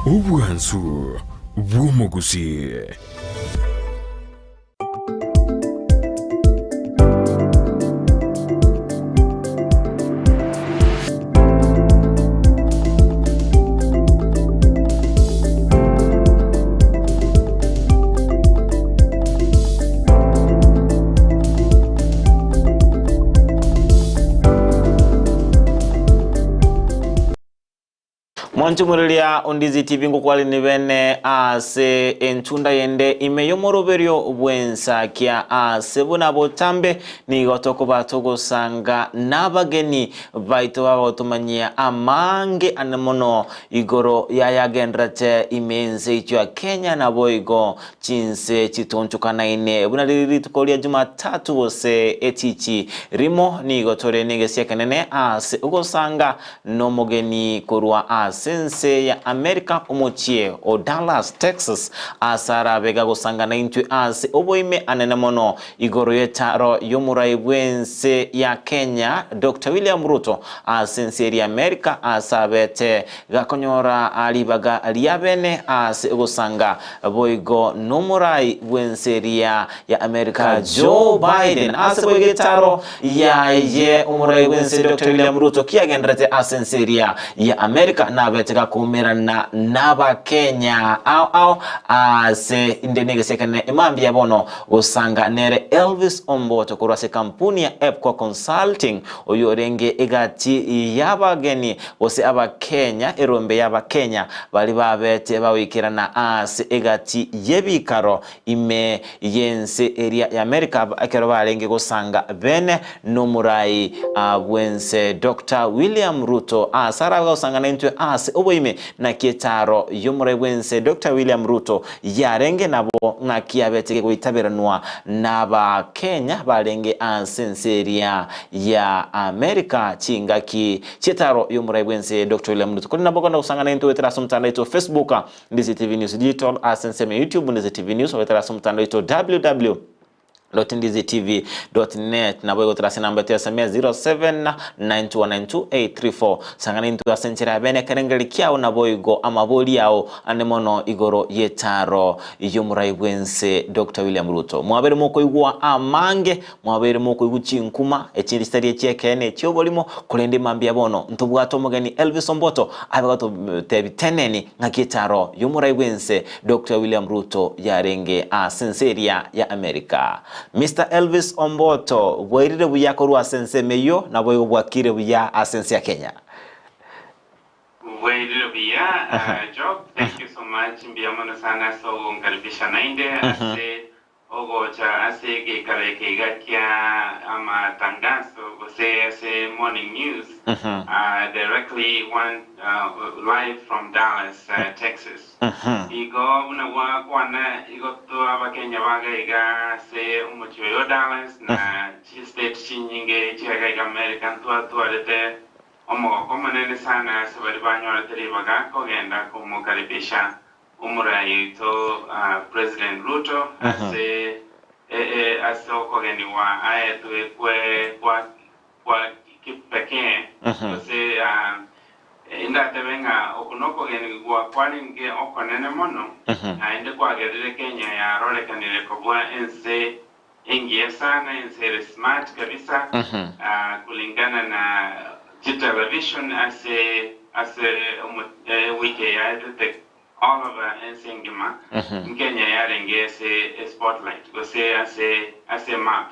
Obwansu bw'omogusii. Mwanche omwereria o Ndizi TV ngokwarine bene ase entunda yende ime y'omoroberio bw'ensakia ase buna botambe nigo tokoba togosanga n'abageni baito bagotomanyia amange ane mono igoro yayagenderete ime y'ense yaito ya Kenya naboigo Chinse chitonchokanaine buna riri rituko ria Jumatatu gose etichi rimo, nigo tore negesia ekenene ase ogosanga nomogeni korwa ase ense ya Amerika omochie o Dallas, Texas, ase arabe gagosanga naintwe ase oboime anene mono igoro y'etaro y'omorai bw'ense ya Kenya Doctor William Ruto ase ense eria Amerika ase abete gakonyora ribaga riabene ase ogosanga Boigo nomorai bw'ense eria ya Amerika Joe Biden ase boigo etaro yaye omorai bw'ense Doctor William Ruto kiagenderete ase ense eria ya Amerika nabete gakoumerana n'Abakenya ao ao ase inde negesia ekenene emambia bono gosanga nere Elvis Omboto korwa ase ekampuni ya Epco Consulting oyio orenge egati y'abageni gose Abakenya, erombe y'Abakenya baria babete bagoikerana aase egati y'ebikaro ime y'ense eria y'Amerika ekero barenge gosanga bene nomorai bw'ense Doctor William Ruto aase arabe gosanga naintwe aase oboime. Naki etaaro y'omorai bw'ense Doctor William Ruto yarenge nabo ng'aki yabete gegoitaberanwa n'Abakenya barenge aase ense eria ya Amerika chingaki Chietaro y'omorai bw'ense Doctor William Ruto. Korende nabo okogenda gosangana intwe goetera ase omotandao oito o Facebook, Ndizi TV News Digital, ase ensemo ya YouTube, Ndizi TV News, goetera ase omotandao oito www www.ndizitv.net nabo egotera ase enamba yaito ya SMS 0792192834 sangana intwe ase enchera ya bene ekerengererio kiao naboigo amabori ao ande mono igoro y'etaro y'omorai bw'ense Doctor William Ruto mwabere mokoigwa amange Mwabeire mokoigwa chinkuma, echinde chitari echi'ekeene echi'oborimo, korende mambia bono ntobwate omogeni Elvis Omboto abe gototebia teneni ng'aki echaro y'omorai bw'ense Doctor William Ruto yarenge ase ense eria ya America. Mister Elvis Omboto, bwairire buya korwa ase ensemo eyio naboigo bwakire buya ase ense ya Kenya. Bwairire buya Job, thank you so much, mbuya mono sana ase ogonkaribisha naende ase Ogocha ase egeikaro eke iga kia amatangaso gose ase Morning News directly one live from Dallas, Texas. Igo buna gwakwana igo abakenya baga iga ase omochie oyo o Dallas na chi state chinyinge chia iga iga America ntwatwarete omogoko omonene sana ase baria banyorete ribaga kogenda komokaribisha Omorai oito President Ruto ase ase okogenigwa aetwe kwe kwa kwa kipekee gose indatebe ng'a oko nokogenigwa kwarenge okonene mono naende kwagerire Kenya yarorekanire kobua ense engiya sana ense ere smart kabisa kulingana na chitelevision ase ase ewiki eye yaetete All over ense engima, Nkenya yarenge ase espotlight gose ase ase emap.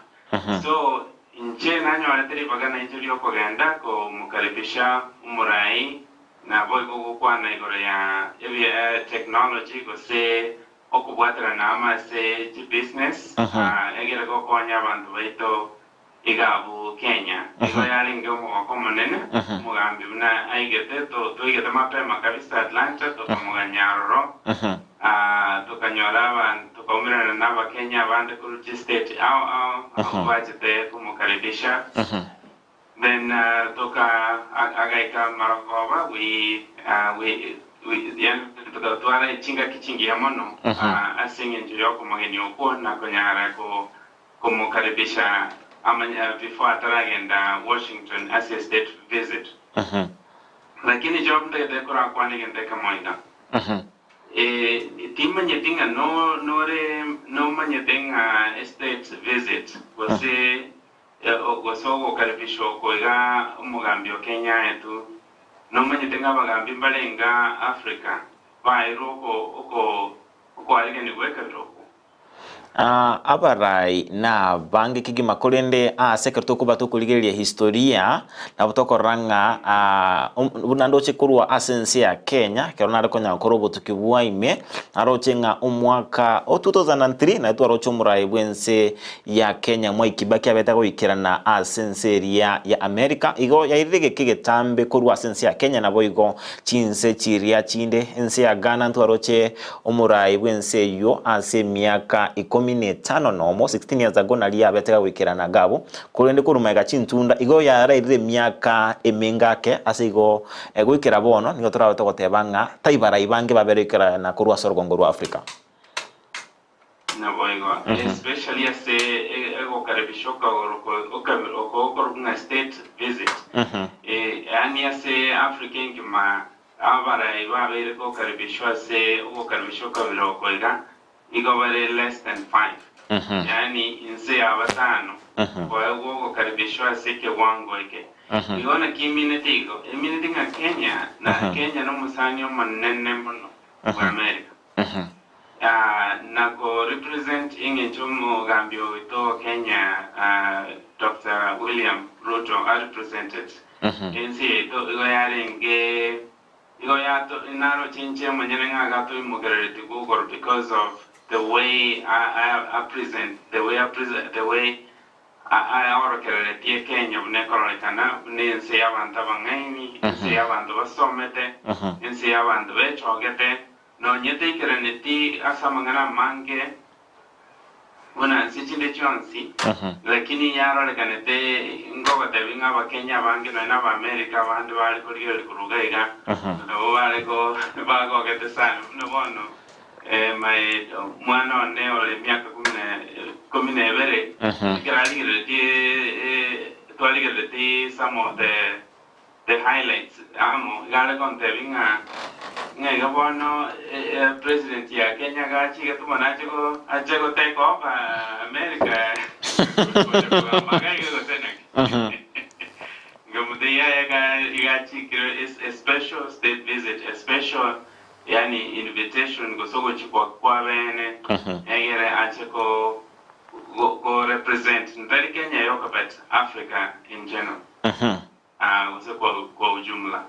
So inche nanyorete ribaga nainche riokogenda komokaribisha omorai naboigo gokwana igoro ya ebia technology gose okobwaterana amo ase chibusiness egere gokonya abanto baito Iga abwo Kenya nigo yarenge omogoko omonene, omogambi buna aigete, twaigete mapema kabisa Atlanta, tokamoganya aroro, tokanyora abanto, tokaumerana na Abakenya abande korwa chistate ao ao, abwo bachete komokaribisha. Then toka agaika marogoba, we we yaani togatwara chingaki chingiya mono ase eng'encho yokomogenia okwo na konyara ko Komokaribisha amanye before ataragenda Washington ase state visit. Lakini Job ntagete korakwana egento ekemo iga. Timanyeti ng'a nore nomanyete ng'a estate visit gose gose ogokaribishwa oko iga omogambi o Kenya aetwe, nomanyete ng'a abagambi mbarenge Africa baerwe oko oko okoariganigwa ekabira okwo? Abarai nabange kegima, korende aase ekero tokoba tokorigereria historia, nabo tokorora ng'a buna ndoche korwa ase ense ya Kenya, ekero nare konya gokora obotuki bwa ime, naroche ng'a omwaka o 2003 naye twaroche omorai bw'ense ya Kenya Mwai Kibaki abete agoikerana ase ense eria ya America. Igo yairire egeka egetambe korwa ase ense ya Kenya naboigo chinse chiria chinde, ense ya Ghana ntwaroche Omorai bw'ense eyio ase emiaka ikomi na etano nomo, 16 years ago, naria abete gagoikerana Gabu, korende korwa magega chintunda igo yarairire emiaka emenge ake, ase igo goikera bono nigo torabe togoteba ng'a tai barai bange babere goikerana korwa ase orogongo rwa Africa. Naboigo, especially ase egokaribisha okagoro oko okorokwa ng'a state visit, yaani ase Africa engima Abarai babeire gokaribishwa ase ogokaribishwa okabere oko iga, nigo bare less than five, yaani inse ya batano, koegwa ogokaribishwa ase ekewango eke. Igo naki emineti igo? Emineti ng'a Kenya, na Kenya nomosani omonene mono bw'America. Na ko represent eng'encho omogambi oito o Kenya Doctor William Ruto a represented ense yaito igo yarenge igo yato naroche inche omonyene ng'a gatoimokerereti Google because of the way a a present the way a present the way aorokereretie Kenya buna ekororekana buna ense y'abanto abang'aini ense y'abanto basomete ense y'abanto bechogete Nonye taikeraneti ase amang'ana amange buna nse chinde chionsi, lakini yarorekanete ngogotebi ng'a Abakenya abange nonya na Abaamerika abande bare korigereria korwa iga iga, nabo bare ko bagogete sana buna bono my omwana one ore emiaka kumi na ikomi na ebere, ekero arigereretie twarigereretie some of the The highlights amo iga are gontebia ng'a ng'a iga bono president ya Kenya gachigete bono ache go ache go take over America gocha kogamba iga iga gose naki. Nkamotebia yaya iga iga achikire a special state visit, a special yaani invitation gose ogochikwa kwa bene egere ache ko go go represent ntari Kenya yoka but Africa in general. Gose kwa ujumla.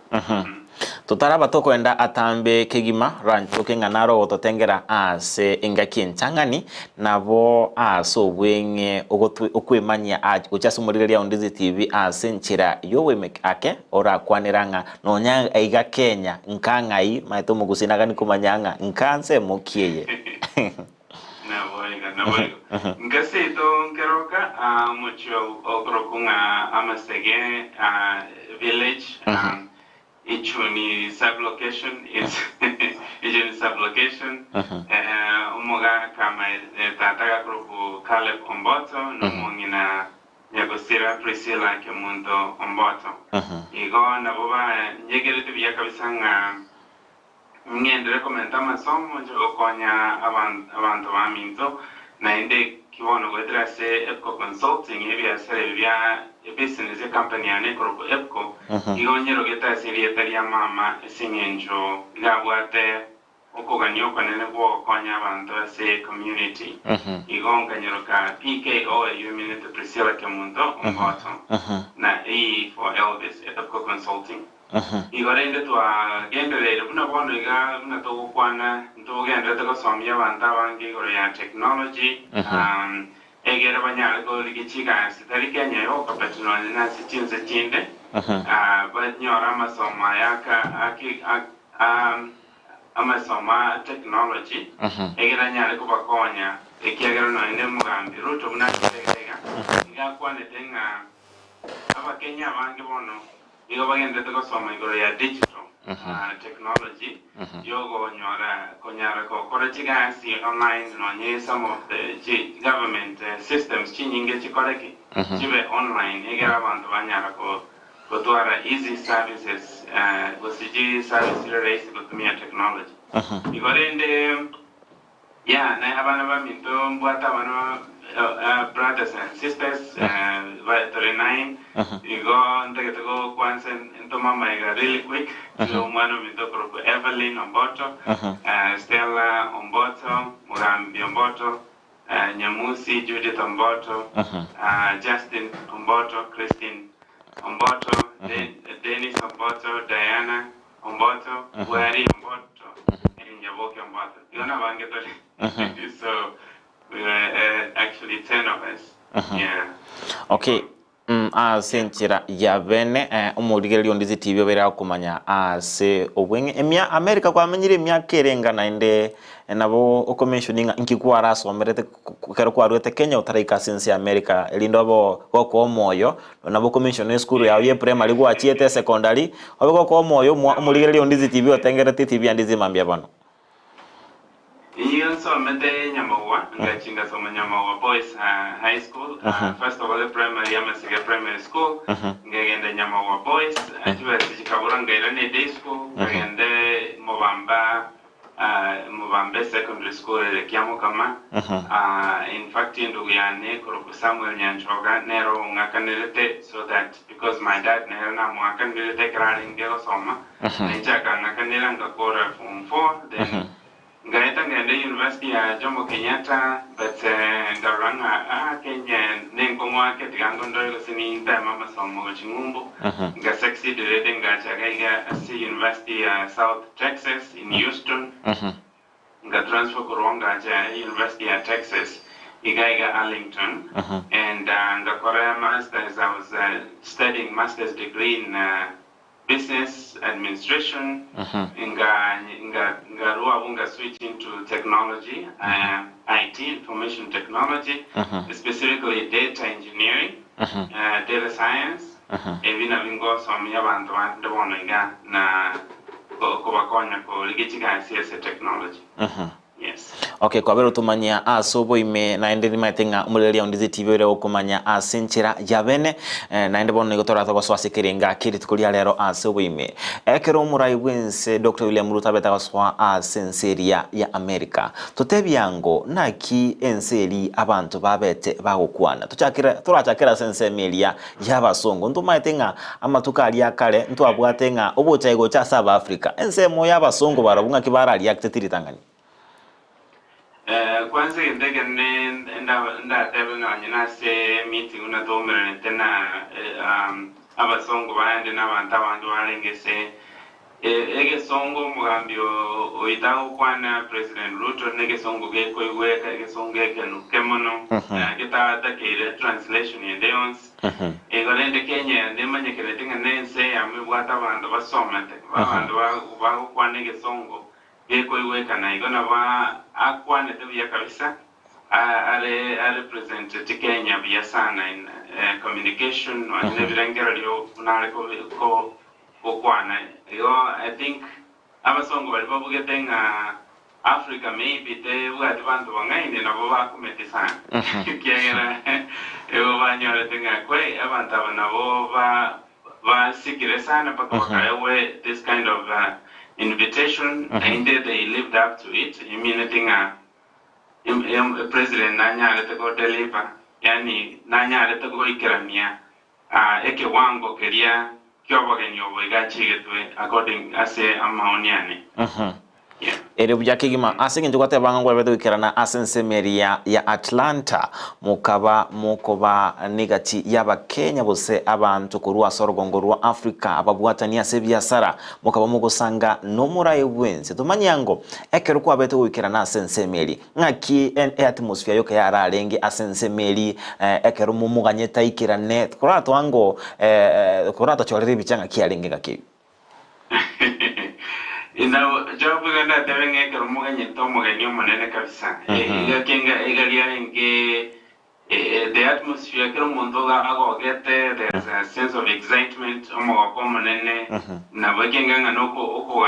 Totaraba tokoenda atambe kegima, ranchoke ng'a naro ogototengera aase engaki entang'ani, nabo aase obweng'e okwemanyia gochia ase omorigereria o Ndizi TV aase enchera y'oboimeki ake orakwanera ng'a nonya aiga Kenya nka ng'ai maete omogusii nagani komanya ng'a nka nsemo ki eye. Naboigo, naboigo. Nkaseito nkeroka omochie okorokwa ng'a Amasege village, Ichuni sub-location, Ichuni sub-location, omogaka tata gakorokwa Caleb Omboto, na omong'ina Nyagosira Priscilla Kemunto Omboto. Igo nabo banyegerete buya kabisa ng'a Ng'enderere komenta amasomo inche gokonya abanto baminto, naende ki bono goetera ase Epco Consulting, ebiasara ebi bia ebusiness ecompany yane ekorokwa Epco, igo nyerogete ase erieta ria mama ase eng'encho iga abwate okogania okonene gwogokonya abanto ase ecommunity. Igo nkanyeroka PKO eyio eminete Priscilla Kemunto Omboto, na E for Elvis, Epco Consulting. Igo rende twagendereire buna bono iga buna togokwana, ntogenderete gosomia abanto abange igoro ya technology, egere banyare korigia chigasi tari Kenya yoka but nonye nase chinse chinde, banyore amasomo aya aka aki amasomo a technology, egere anyare kobakonya, ekiagera nonye ne omogambi Ruto buna achete iga iga, iga akwanete ng'a Abakenya abange bono nigo bagenderete gosoma igoro ya digital technology yogonyora konyara gokora chigasi online nonye some of the chi government systems chinyinge chikore ki? Chibe online egere abanto banyara gotwara easy services gose chi service chire rahisi gotumia technology. Igo rende yeah na abana baminto mbwate abana brothers and sisters tore nine igo ntagete gokwansa ntome amaiga really quick to omwana ominto okorokwa Evelyn Omboto, Stella Omboto, Mugambi Omboto, Nyamusi Judith Omboto, Justin Omboto, Christine Omboto, Dennis Omboto, Diana Omboto, Bwari Omboto, and Nyaboke Omboto. Igo nabange tore. So we were actually 10 of us. Yeah. Okay. Ase enchera ya bene omorigereria onde ase TV obeire agokomanya ase obweng'e emia America kwamenyire emiaka erenga naende nabo okomentioning ng'a inki kwarasomerete ekero kwaruete Kenya otaraika ase ense ya America erinde obe gokoa omoyo nabo okomention esukuru yao ya eprimary gwachiete esecondary obe gokoa omoyo omorigereria onde ase TV otengerete etv ande ase mambia bono. Nigo nsomete Nyamagwa, ngachia ngasoma Nyamagwa Boys High School, first of all primary ya Masige Primary School, nkagenda Nyamagwa Boys, chibesa chikabura nkairana eday school, nkagenda Mobamba Mobamba Secondary School ere Kiamokama, in fact endugu yane ekorokwa Samuel Nyanchoga nere ong'akanerete so that because my dad nere namoakanerete ekero arenge gosoma, Nainche akang'akanera ngakora form four then ngaeta ngenda university ya Jomo Kenyatta but nkarora ng'a ah Kenya nenkong'u ake tiga ngondore gose ninteme amasomo gochia ng'umbu nga succeed rende ngacha iga iga ase university ya South Texas in Houston nga transfer korwa ngacha university ya Texas iga iga Arlington and ngakora masters I was studying masters degree in Business administration nga nga ngarua abwo nga switch into technology IT information technology specifically data engineering data science ebi nabio ngosomia abanto bande bono iga na kobakonya korigia chigasi ase technology. Yes. Okay, kwabera otomanyia ase oboime naende nimaete ng'a omoreri onde TV ore okomanya ase enchera ya bene eh, naende bono nigo toratogosoa ase ekerenga kia rituko ria rero ase oboime. Ekero omorai bw'ense Dr. William Ruto abete agosoa ase ense eria ya America, totebia ngo naki ense eri abanto babete bagokwana. Tochakere torachakere ase ensemo eria y'abasongo. Ntomaete ng'a amatuko aria akare ntwabwate ng'a obochai gocha ase Abaafrika. Ensemo y'abasongo barabwo ng'aki barariacteti ritang'ani. Kwanza egento ekenene ndatebe nonye nase meeting buna twaumeranete na abasongo bande na abanto abange barenge ase egesongo omogambi oito agokwana President Ruto negesongo gekoigweka egesongo ekenuke mono getatakeire translation ende yonsi. Igo rende Kenya nemanyekerete ng'a nense eyemo ebwate abanto basomete, abanto bagokwana egesongo Gekoigwekana igo nabo akwanete buya kabisa are arepresenteti Kenya buya sana in communication nonye nebirengererio buna are gokwana igo I think abasongo baria babugete ng'a Africa maybe tebwati banto bang'aini nabo bakumeti sana ekiagera igo banyorete ng'a kwei abanto aba nabo ba Basikire sana mpaka bakaegwe this kind of invitation naende they lived up to it emineti ng'a president nanyarete go deliver yaani nanyarete goikerania ekewango keria kiobogeni obo iga achigetwe according ase amaoni ane. Ere buya kegima ase engencho gwateba ng'a ngwebete goikerana ase ensemo eria ya Atlanta, mokaba mokoba negati y'Abakenya gose abanto korwa ase orogongo rwa Africa ababwatani ase ebiasara, mokaba mogosanga nomorae bw'ense. Tomanye ango ekero kwabete goikerana ase ensemo eria, ng'aki eatmosphere yoka yararenge ase ensemo eria ekero momoganyete aikerane, koratoa ango koratochorere ebicha ng'aki yarenge ng'aki eyio. Nabo Job iga ndatebe ng'a ekero moganyete omogeni omonene kabisa, iga kenga iga riarenge the atmosphere ekero omonto iga agogete, there's a sense of excitement, omogoko omonene, nabo ekenga ng'a noko okoga.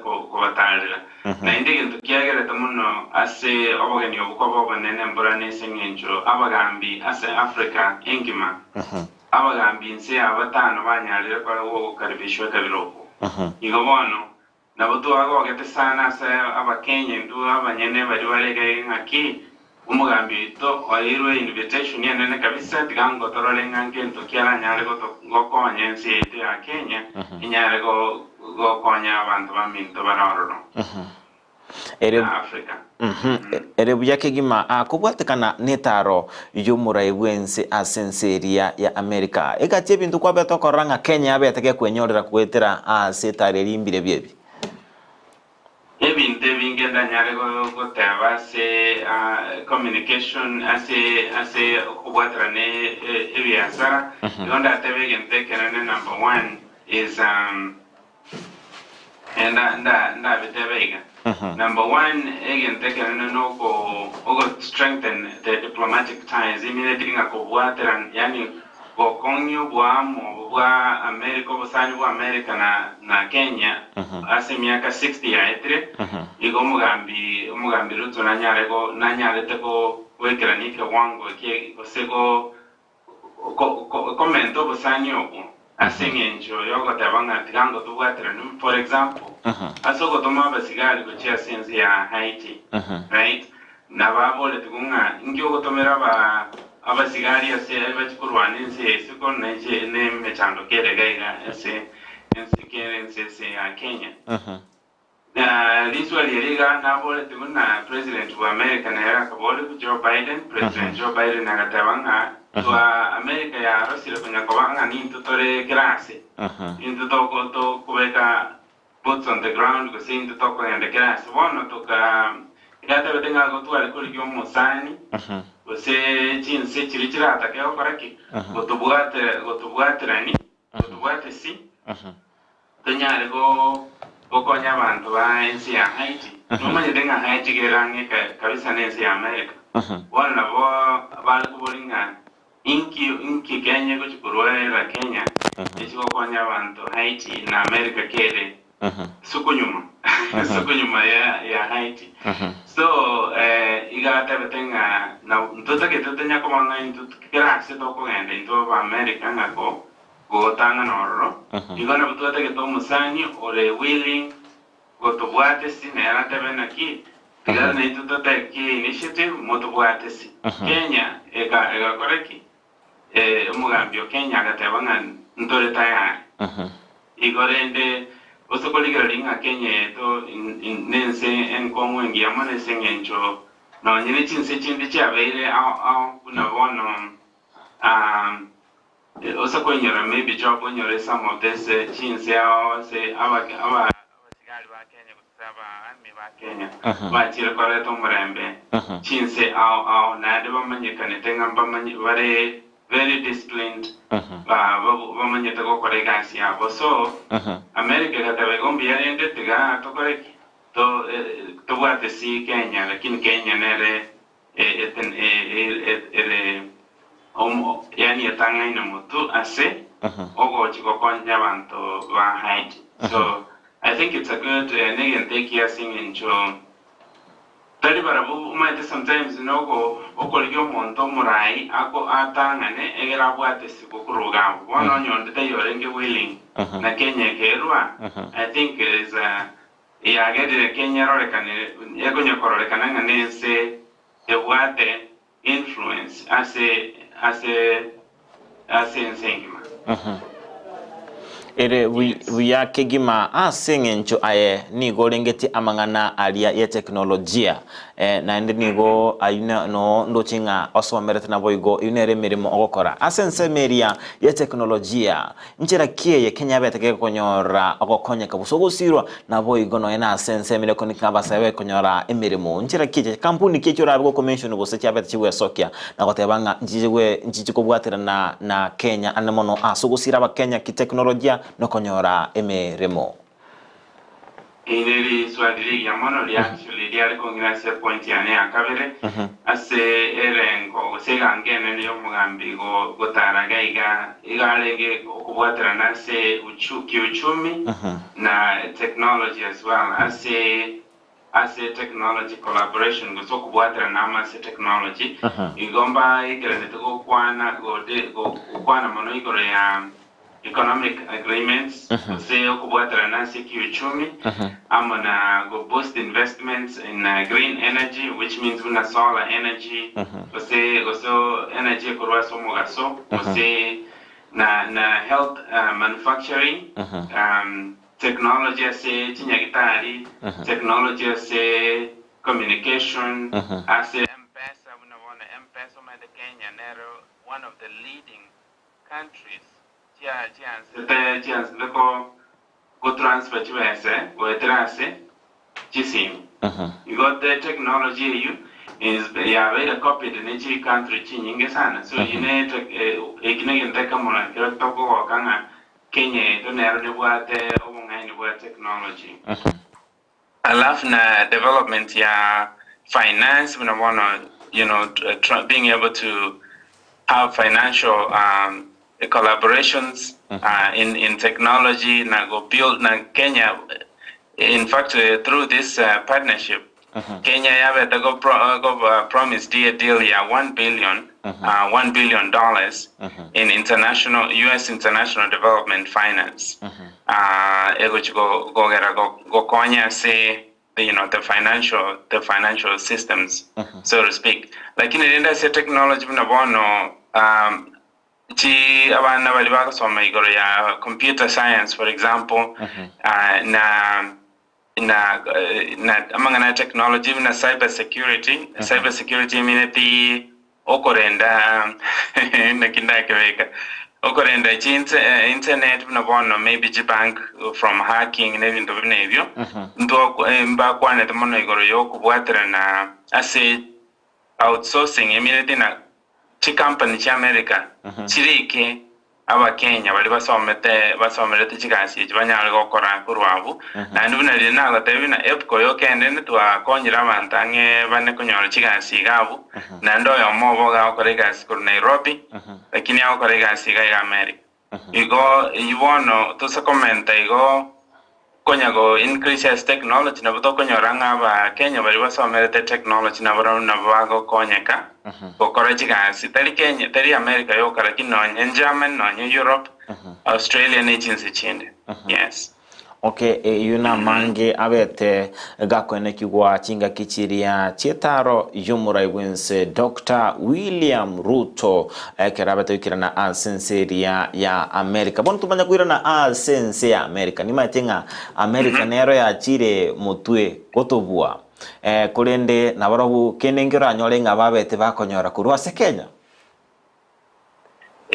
Kobatarera. Naende egento kiagerete mono ase obogeni obwo koba obonene mbora nese engencho abagambi ase Africa engima, abagambi inse ya batano banyarire koegwa ogokaribishwa ekabira okwo. Igo bono, nabo twagogete sana ase Abakenya intwe abanyene baria bare iga iga ng'aki omogambi oito oeirwe invitation enene kabisa tiga ngotorore ng'a ngento ki aranyare goto gokonya ense yaito ya Kenya enyare go gokonya abanto baminto bare ororo Ere na Africa. Ere buya kegima kobwatekana netaro y'omorai bw'ense ase ense eria ya Amerika. Egati ebinto kwabete okorora ng'a Kenya yabete gekwenyorera goetera ase etaro eria mbirebio ebi. Ebinto ebinge ndanyare goteba ase communication ase ase okobwaterana ebiasara, igo ndatebe egento ekenene number one is Nda, nda, ndabitebe iga. Number one, egento ekenene noko ogo strengthen the diplomatic ties, immediately ng'a kobwaterana, yaani gokong'ia oboamo obo bwa America, obosani bwa America na, na Kenya ase emiaka 60 yaetire, igo omogambi, omogambi Ruto nanyare go, nanyarete go, goikerania ekewango ekie gose go Komenta obosani obwo ase engencho y'ogoteba ng'a tiga ngotobwaterane, for example, ase ogotoma abasigari gochia ase ense ya Haiti, right? Nababoretigwe ng'a inki ogotomera aba abasigari ase bachie korwana ense ya isiko na enche na emechando kere iga iga ase ense kere ense ese ya Kenya. Na riswali eri iga naborete buna President bwa America nere akaboreku Joe Biden, President Joe Biden agateba ng'a twa America yarosire konya koba ng'a nintwe tore kera ase, intwe toko tokobeka boots on the ground gose intwe tokogenda kera ase. Bono toka iga atebete ng'a gotware korigia omosani gose chinse chiria chiratake gokora ki? Gotobwate gotobwaterani gotobwate si Tonyare gokonya abanto ba ense ya Haiti. Nomanyete ng'a Haiti iga ere ang'e kabisa nense ya America. Bono nabo bare koboria ng'a inki inki Kenya egochi korwaera Kenya echi gokonya abanto Haiti na America kere sukunyuma sukunyuma ya ya Haiti. So iga atebete ng'a na ntotagete tonya koba ng'a intwe kera ase tokogenda intwe aba America ng'a ko Gotang'ana ororo, igo nabo twatagete omosani ore willing gotobwate si nere atebe naki tiga naintwe to take initiative motobwate si. Kenya eka egakora ki? Eh, omogambi o Kenya agateba ng'a ntore tayari. Igo rende ose korigereria ng'a Kenya yaito nense enkong'u engiya mono ase eng'encho nonye ne chinse chinde chiabeire ao ao buna bono ah, Ose koinyora maybe Job onyore some of this chinse ao ase aba aba abasigari ba Kenya gose aba army ba Kenya bachire koreta omorembe chinse ao ao naende bamanyekanete ng'a mbamanye bare very disciplined ba bamanyete gokora egasi yabo so America egateba igo mbuya rende tiga tokore ki to tobwate si Kenya lakini Kenya nere ere yaani etang'aine motu ase ogochi gokonya abanto ba Haiti. So I think it's a good negento ekiya ase eng'encho tari barabwo omanyete sometimes nogo okorigia omonto omorai ako atang'ane egere abwate isiko korwa iga abwo. Bono onye onde taiyo orenge willing na Kenya ekerwa I think is a Eyagerire Kenya erorekane ekonya kororekana ng'a nense ebwate influence ase ase ase ense engima. Ere buya kegima ase eng'encho aye nigo orengetie amang'ana aria y'eteknolojia naende nigo ayio noo ndoche ng'a osomerete naboigo eyio nere emeremo ogokora ase ensemo eria y'eteknolojia. Nchera ki eye Kenya yabete gekonyora ogokonyeka gose ogosirwa? Naboigo nonya nase ensemo ere ekoniki abasae bekonyora emeremo. Nchera ki eche kampuni ki echi orabe gokomention gose chiabete chigwesokia na goteba ng'a nchiche nchiche kobwaterana na Kenya ande mono ase ogosira abakenya kiteknolojia nokonyora emeremo? Eri neriswali rigiya mono ria actually riare kong'ira ase epoint yane ya kabere, ase erengo gose egango enene y'omogambi go gotara iga iga, iga arenge okobwaterana ase uchu kiuchumi na technology as well ase ase technology collaboration gose okobwaterana amo ase technology, igo mbaikeranete gokwana gode gokwana mono igoro ya. economic agreements gose okobwaterana ase kiuchumi amo na go boost investments in green energy which means buna solar energy gose gose energy ekorwa ase omogaso gose na na health manufacturing technology ase chinyagitari technology ase communication ase Mpesa buna bono Mpesa omanyete Kenya nero one of the leading countries chia chiansete chiansete ko go transfer chibese goetera ase chisimu. Igo the technology eyio is yabeire copied ne chi country chinyinge sana so eyio ne tech eki negento ekemo nakero tokogoka ng'a Kenya yaito nero nebwate obong'aini bwa technology. Alafu na development ya finance buna bono you know being able to have financial um, collaborations in, in technology na go build na Kenya in fact through this partnership Kenya yabete go, pro, go promised a deal ya 1 billion $1 billion in international US international development finance egochi go gogera go gokonya ase the financial systems, so to speak. Lakini rende ase technology buna bono chi abana bari bagosoma igoro ya computer science, for example, na amang'ana ya technology na cyber security. Cyber security emineti okorenda naki ndakebeka okorenda chi internet buna bono maybe chi bank from hacking na ebinto buna ebio. Mbakwanete mono igoro yokobwaterana ase outsourcing emineti na chicompany chia America chirike Abakenya bari basomete basomerete chigasi echi banyare gokora korwa abwo. Naende buna riria nagotebia buna EPCO yokende twakonyire abanto ang'e bane konyora chigasi iga abwo, naende oyomo obo iga agokora egasi korwa Nairobi, lakini agokora egasi iga iga America. Igo eywo bono tose komenta igo konya go increase ase technology nabo tokonyora ng'a Abakenya baria basomerete technology nabarabwo nabo bagokonyeka gokora chigasi tari Kenya tari America yoka lakini nonye Germany, nonye Europe, Australia ne chinse chinde. Yes. Okay, eyio namange abete gakoenekigwa chingaki chiria chietaro y'omorai bw'ense Dr. William Ruto ekero abete goikerana ase ense eria ya America. Bono tumanya koirana ase ense ya America. Nimaete ng'a America nero yachire motwe gotobua. Eh, korende nabarobwo kende nki oranyore ng'a babete bakonyora korwa ase Kenya?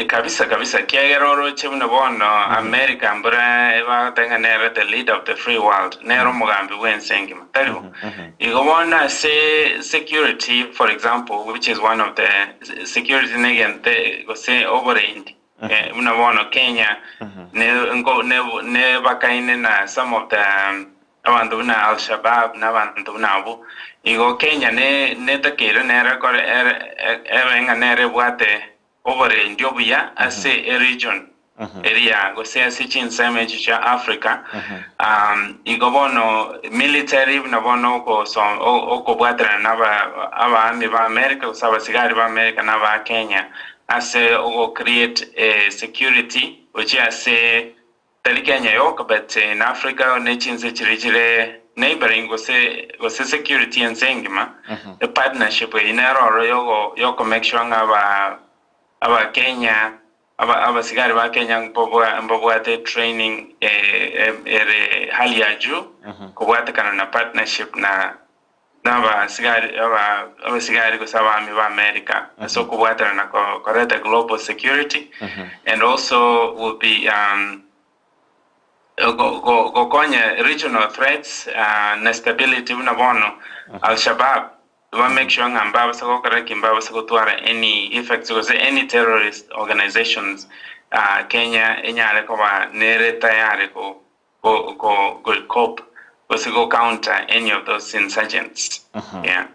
Kabisa kabisa, kiagera oroche buna bono America mbura ebagoteba ng'a nere the leader of the free world, nere omogambi bw'ense engima, tari bo? Igo bono ase security, for example, which is one of the security negente gose oborendi buna bono Kenya ne nko ne nebakaine na some of the abanto buna Al-Shabaab na abanto buna abwo. Igo Kenya ne netakeire nere ekore ere ebe ng'a nere ebwate oborendi obuya ase eregion eria gose ase chinsemo echio chia Africa. Igo bono military buna bono okoso okobwaterana na aba abaami ba America gose abasigari ba America na aba Kenya ase ogo create a security gochia ase tari Kenya yoka but in Africa ne chinse chiria chire neighboring gose gose security ense engima. E partnership eyio nero ororo yogo yoko make sure ng'a aba Abakenya aba abasigari ba Kenya mbabwa mbabwate training ere hali ya juu kobwatekana na partnership na na abasigari aba abasigari gose abaami ba America ase okobwaterana na koreta global security and also will be gokonya regional threats na stability buna bono Al-Shabaab ba make sure ng'a mbabase gokora ki mbabase gotwara any effects gose any terrorist organizations. Kenya enyare koba nere tayari go go go go cope gose go counter any of those insurgents, yeah.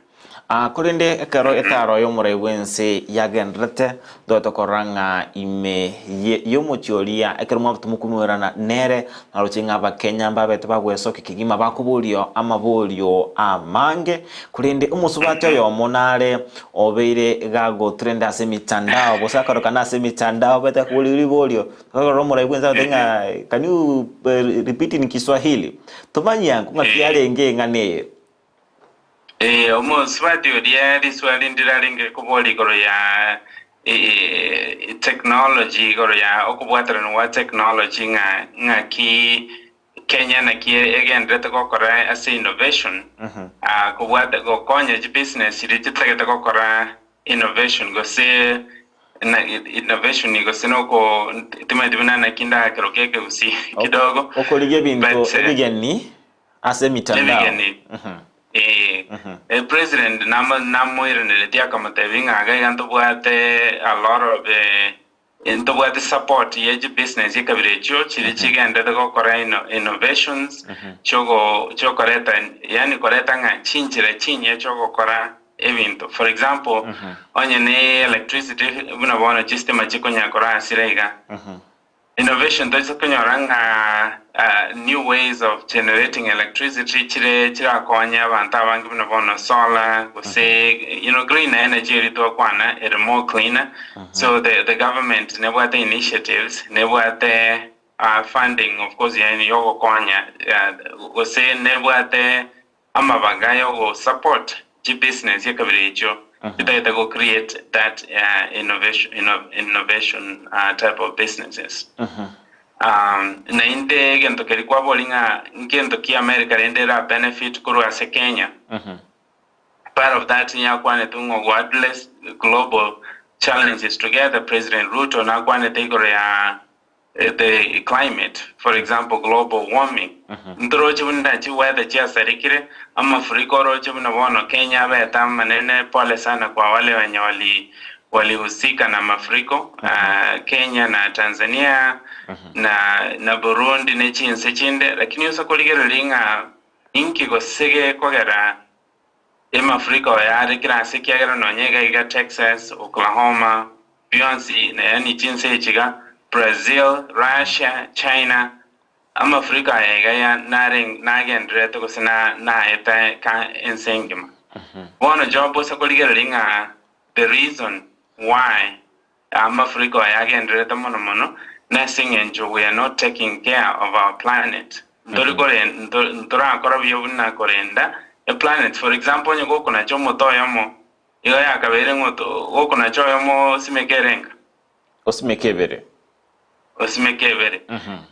Ah, korende ekero etaro y'omorai bw'ense yagendererete, ntoete korora ng'a ime ye y'omochie oria, ekero mwabete mokomoirana nere, naroche ng'a Abakenya mbabete bagwesokia kegima bakoboria amaborio amange, korende omosubati oyomo nare obeire gagotrenda ase emitandao, gose akarokana ase emitandao obete akoboria riborio, Korora omorai bw'ense agotebi ng'a can you repeat in Kiswahili? Tomanyia nko ng'aki yarenge eng'ana eye. Ee, omosubati oria riswali ndirarenge koboria igoro ya technology, igoro ya okobwaterana gwa technology ng'a ng'aki Kenya naki egenderete gokora ase innovation, kobwate gokonya chibusiness chiria chitagete gokora innovation gose na innovation gose noko timanyeti buna naki ndakeroke ekegusii kidogo Okorigia ebinto but ebigeni ase emitandao. ebigeni eh, eh, president namo namoiraneretie akamotebia ng'a iga iga ntobwate a lot of eh, Ntobwate support ye chibusiness ekabira echio chiria chigenderete gokora innovations chiogo chiokoreta yaani koreta ng'a chinchera chinyia chiogokora ebinto. For example, onye ne electricity buna bono chistima chikonya kora asire iga, innovation toise konyora ng'a new ways of generating electricity chire chirakonye abanto abange buna bono solar gose you know green energy eria twakwana ere more cleaner. So the the government nebwate initiatives nebwate funding of course yaani yogokonya gose nebwate amabaga yogo support chibusiness ekabira echio chitagete go create that innovation innovation type of businesses. Naende egento keria kwaboria ng'a ngento ki America rende era benefit korwa ase Kenya, Part of that yakwanetwe ng'a go address global challenges together, President Ruto nakwanete igoro ya the climate, for example global warming. Ntoroche buna chi weather chiasarikire, amafuriko oroche buna bono Kenya abete amanene, pole sana kwa wale wenye wali walihusika na mafuriko, Kenya na Tanzania na na Burundi ne chinse chinde, lakini ase korigereria ng'a Inki gose gekogera emafuriko ayare kera ase ekiagera nonya iga iga Texas, Oklahoma, bionsi yaani chinse echi iga, Brazil, Russia, China, amafuriko aya iga ya nare nagendererete gose na naeta ka ense engima. Bono Job ase korigereria ng'a the reason why Amafuriko aya agendererete mono mono nase eng'encho we are not taking care of our planet. Ntori koren ntorakora buya buna korenda e planet. For example onye gokonacha omote oyomo igo yakabeire ng'o gokonacha oyomo osimeke erenga? Osimeke ebere. Osimeke ebere.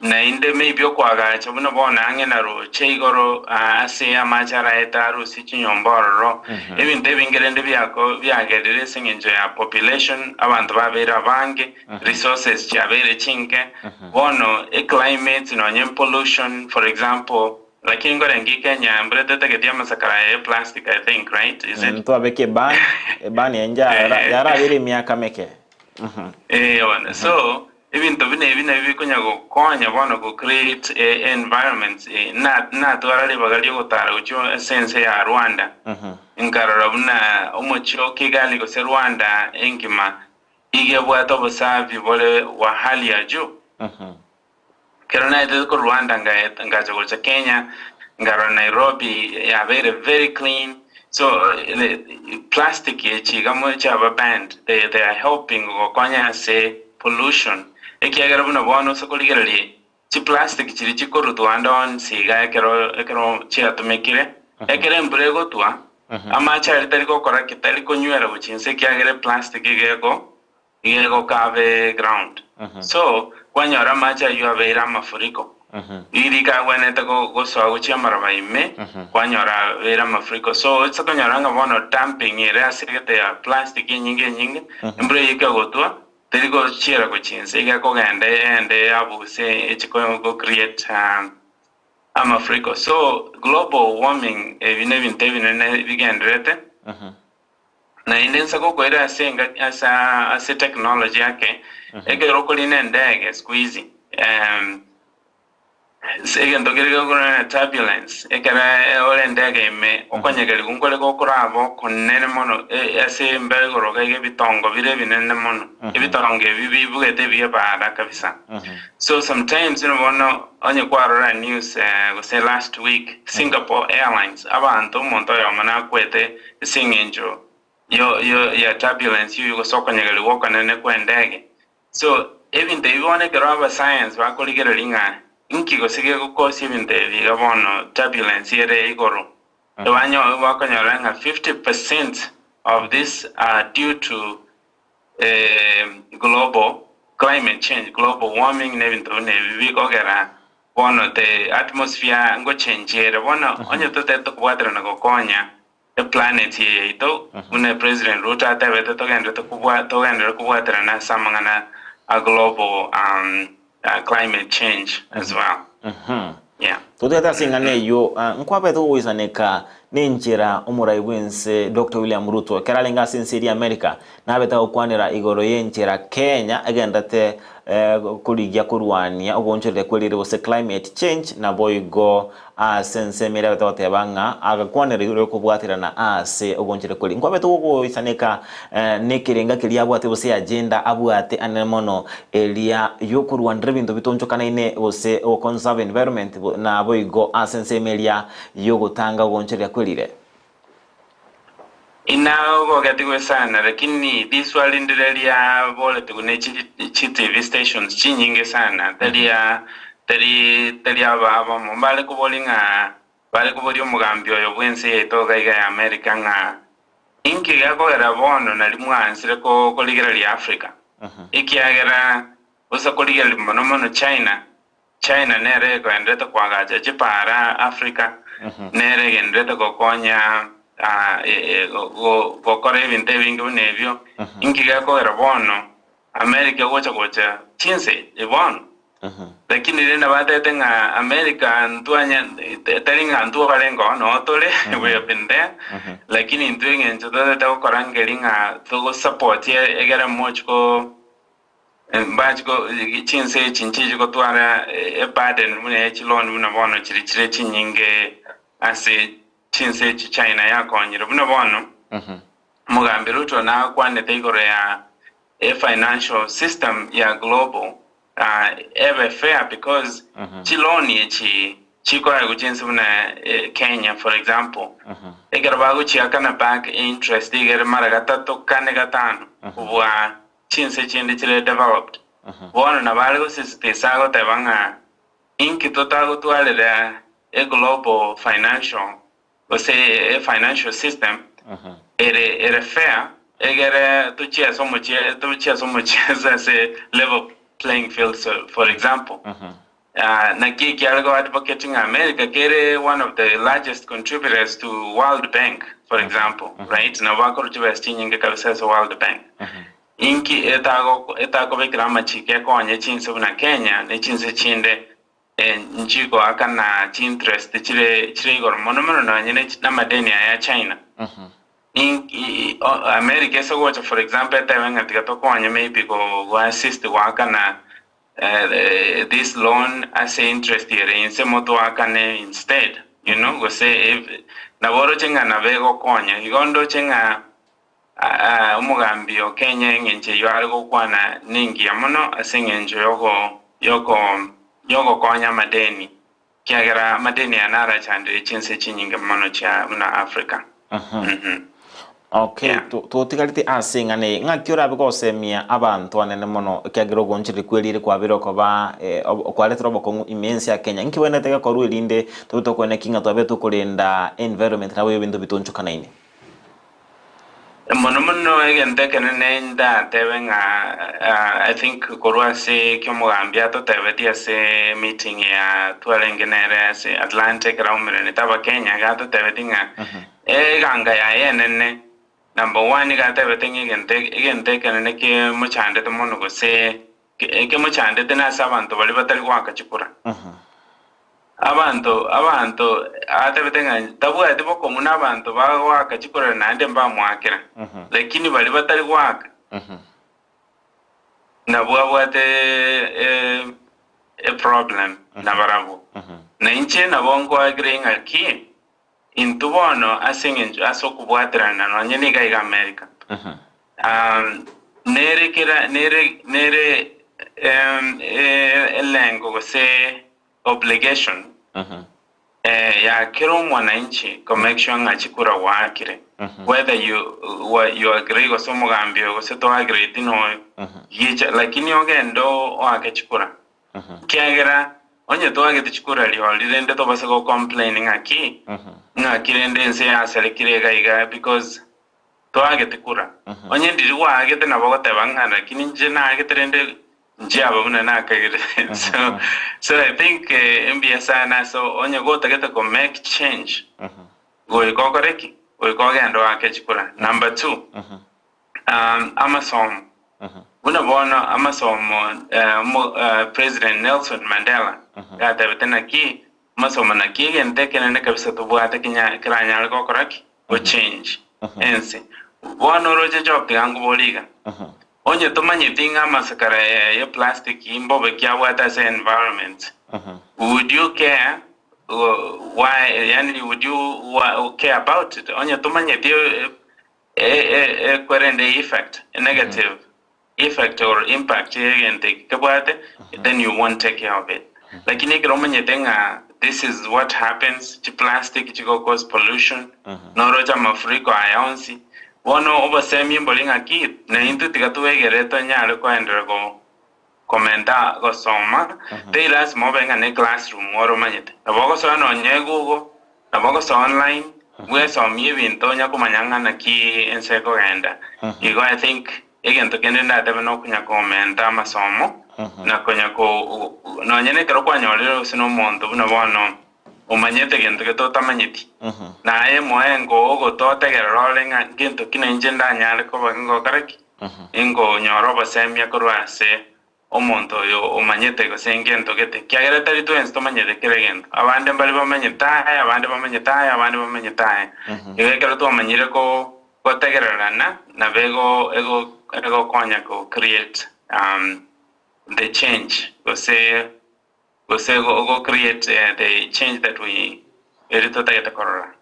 Naende maybe okoagacha buna bono ang'e na roche igoro ase amache araete arusie chinyomba ororo. Ebinto ebinge rende biako biagerire ase eng'encho ya population, abanto babeire abange, resources chiabeire chinke. Bono eclimate nonye pollution for example, lakini nkorenge Kenya mbure tetageti amasakara aya eplastic I think right? Is it? Ntwabeke eban, eban enye yarabeire emiaka meke. Ee bono, so ebinto buna ebi nabio bikonya gokonya bono go create environments na natwara ribaga riogotara gochia ase ense ya Rwanda, nkarora buna omochie o Kigali gose Rwanda engima iga ebwate obosafi bore bwa hali ya juu. Ekero naetete korwa Rwanda ngacha gocha Kenya, nkarora Nairobi yabeire very clean, so plastic echi iga chiaba banned, they they are helping gokonya ase pollution, ekiagera buna bono ase korigereria chiplastic chiria chikorutwa ande onsi iga ekero ekero chiatumekire, ekero embura egotwa, amache aria tari gokora ki? Tari konywera gochia inse ekiagera eplastic iga ego Iga egokabe ground. So, kwanyora amache ayio abeire amafuriko. Riria agwenerete gosoa gochia amaroba ime, kwanyora abeire amafuriko. So, oise konyora ng'a bono dumping ere ase egete ya plastic enyinge enyinge, embura eyio ekegotwa, teri gochiera gochia inse, iga ekogenda eyende yabuse echi go create amafuriko. So, global warming ebi nebinto ebinene bigendererete. Naende inse gokoira ase engaki ase ase technology ake, ekero okorina endege siku hizi, em, Egento keria gekorwa turbulence, ekero ore endege ime, okonyegerigwa nkore gokoraba okonene mono ase embeo igoro iga iga ebitongo bire ebinene mono. Ebitongo ebi bibugete ebiya ebaara kabisa. So sometimes buna bono onye kwarora news gose last week, Singapore Airlines, abanto omonto oyomo nakwete ase eng'encho yo yo ya turbulence eywo gose okonyegerigwa okonene kwa endege. So, ebinto ebi bono ekero abasayansi bakorigereria ng'a inki gose gegokosia ebinto ebi iga bono turbulence ere igoro, ebanyo bakonyora ng'a 50% of this are due to global climate change, global warming na ebinto buna ebi bikogera bono the atmosphere ngochenjia ere. Bono onye totari tokobwaterana gokonya Eplanet eye yaito, buna President Ruto atebete togenderete kobwa togenderere kobwaterana ase amang'ana a global um, uh, climate change as well. Yeah. Totete ase eng'ana eyio, ah, nkwabete gogoisaneka nenchera omorai bw'ense Dr. William Ruto ekero arenge ase ense eria America nabete agokwanera igoro y'enchera Kenya egenderete eh, korigia korwania ogoonchoreria kwerire gose climate change naboigo Ase ensemo eria abete goteba ng'a agakwanera igoro y'okobwaterana ase ogonchera koria. Nkwabete gogoisaneka nekerenga keria abwate gose agenda abwate anene mono eria y'okorwanera ebinto bitonchokanaine gose ogoconserve environment naboigo ase ensemo eria y'ogotanga ogonchoreria kwerire. Inagogetigwe sana lakini riswali ndire riaboretigwe ne chi TV stations chinyinge sana taria tari tari aba abamo mbare koboria ng'a bare koboria omogambi oyo bw'ense yaito iga iga ya America ng'a inki gekogera bono nari mwaansire ko korigereria Africa ekiagera bosa korigereria mono mono China China nere ekogenderete koagacha chipaara Africa, nere egenderete gokonya gokora ebinto ebinge buna ebio. Inki gekogera bono America egocha gocha chinse bono? Lakini rende batebete ng'a America ntwanya tari ng'a intwe obarenge oo noo tore we have been there, lakini intwe eng'encho totagete gokora nkeri ng'a togosupport egere mochi ko Mbachi ko chinse echi nchichi gotwara eburden buna ye chiloan buna bono chiri chire chinyinge ase chinse echi China yakonyire. Buna bono Omogambi Ruto nakwanete igoro ya e financial system ya global ebe fair because chiloan echi chikoegwa chinse buna Kenya for example ekero bagochiakana back interest iga ere mara gatato kane gatano kobua chinse chinde chire developed. Bono nabo are gosisitiza agoteba ng'a inki totagotwarera e global financial gose e financial system ere ere fair egere tochiese omochie tochiese omochieso ase level playing field so for example. Naki ekiare go advocate ng'a America kere one of the largest contributors to World Bank for example, right? Nabo bakorwa chibesa chinyinge kabisa ase World Bank. Inki etago etakobekera amachiko ekonye chinse buna Kenya ne chinse chinde nchigoakana chi interest chire chire igoro mono mono nonye ne namadeni aya China. Inki America ase gocha for example etebe ng'a tiga tokonye maybe go go assist goakana this loan ase interest ere inse motoakane instead you know gose if nabo oroche ng'a nabo egokonya igo ndoche ng'a omogambi o Kenya eng'encho eyio are gokwana nengiya mono ase eng'encho yogo yoko yogokonya amadeni Ekiagera amadeni aya narachandire chinse chinyinge mono chia buna Africa. Mhm. Okay, Yeah. to- totigarete ase eng'ana eye ng'aki orabe gosemia abanto anene mono ekiagera ogoonchoreria kwerire kwabire okoba eh, ob- kwaretire obokong'u ime ense ya Kenya nki bwenerete gekorwa erinde tobe tokoeneki ng'a twabe tokorenda environment nabo ebinto bitonchokanaine. Mono mono egento ekenene ndatebe ng'a I think korwa ase eki omogambi atotebetie ase meeting ya twarenge nere ase Atlanta ekero aumeranete abakenya iga atotebetie ng'a eganga yaye enene number one iga atebete ng'a egento egento ekenene kemochandete mono gose Ekemochandete nase abanto baria batari goaka chikura. Abanto, abanto, atebete ng'a tabwati bokong'u nabanto bagoaka chikura naende mbamoakera, lakini baria batari goaka, nabwo abwate. eproblem nabarabwo. Na inche nabo nkoagree ng'aki intwe bono ase eng'encho ase okobwaterana nonye niga iga America, nere kera nere nere elengo gose obligation ya kera omwananchi ko make sure ng'a chikura gwaakire whether you you agree gose omogambi oyo gose to agreeti noyo gicha lakini ogende oake chikura ekiagera onye toagete chikura riori rende tobase go complain ng'aki ng'aki rende ense yasarekire iga iga because toagete kura onye ndiri gwaagete nabo ogoteba ng'a lakini inche naagete rende Nchiaba buna nakagire. So, so I think eh, mbuya sana ase onye gotagete ko make change goika okore ki? Goika ogende oake chikura. Number two, um, amasomo. Buna bono amasomo eh, omo, eh, President Nelson Mandela gatebete naki amasomo naki egento ekenene kabisa tobwate kenya keranyare gokora ki? Go change ense. Bono oroche job tiga nkobore iga. Onye tomanyeti ng'a amasakara ye plastic mbobe ki abwate ase environment, would you care why yaani would you care about it? Onye tomanyeti ekwerende effect, negative effect or impact ye egento eke kebwate, then you won't take care of it. Lakini ekero omanyete ng'a this is what happens, chiplastic chigo cause pollution, noroche amafuriko aya onsi, Bono obosemi mbori ng'aki, na intwe tiga twegere tonyare koenderera go komenta gosoma, tei lasima obe ng'a ne classroom ore omanyete. Nabo ogosoa nonye Google, nabo ogosoa online, bwesomie ebinto onya komanya ng'a naki ense ekogenda. Igo I think egento kende ndatebe nokonya komenta amasomo, na konya ko nonye na ekero kwanyorire gose na omonto buna bono. Omanyete gento gete otamanyeti, na aye moengo ogototegerera ore ng'a ngento ki nainche ndanyare koba ngokora ki? Ingonyora obosemia korwa ase omonto oyo omanyete gose ngento gete, ekiagera tari twensi tomanyete kera egento. Abande mbare bamanyete aya, abande bamanyete aya, abande bamanyete aya. Igo ekero twamanyire ko gotegererana, nabo ego ego egokonya go create the change gose Gose go create the change that we eri totagete korora.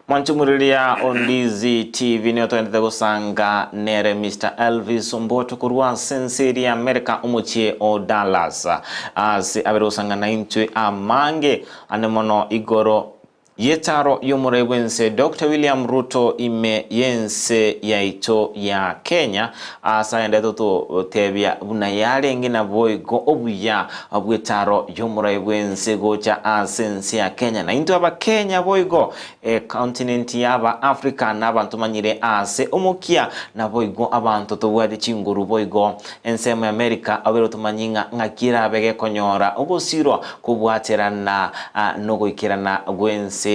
Mwanchumuriria Ondizi TV nigo toendete gosanga nere Mister Elvis Omboto korwa ase ense eria ya America omochie o Dallas ase abere gosanga naintwe amange ande mono igoro Y'etaro y'omorai bw'ense Doctor William Ruto ime y'ense yaito ya Kenya ase agenderete gototebia buna yarenge naboigo obuya bw'etaro y'omorai bw'ense gocha ase ense ya Kenya na intwe abakenya boigo econtinent y'aba Africa na abanto manyire ase omokia naboigo abanto tobwate chinguru boigo ensemo ya America obere otomanyi ng'a ng'aki erabe gekonyora ogosirwa Kobwaterana nogoikerana gw'ense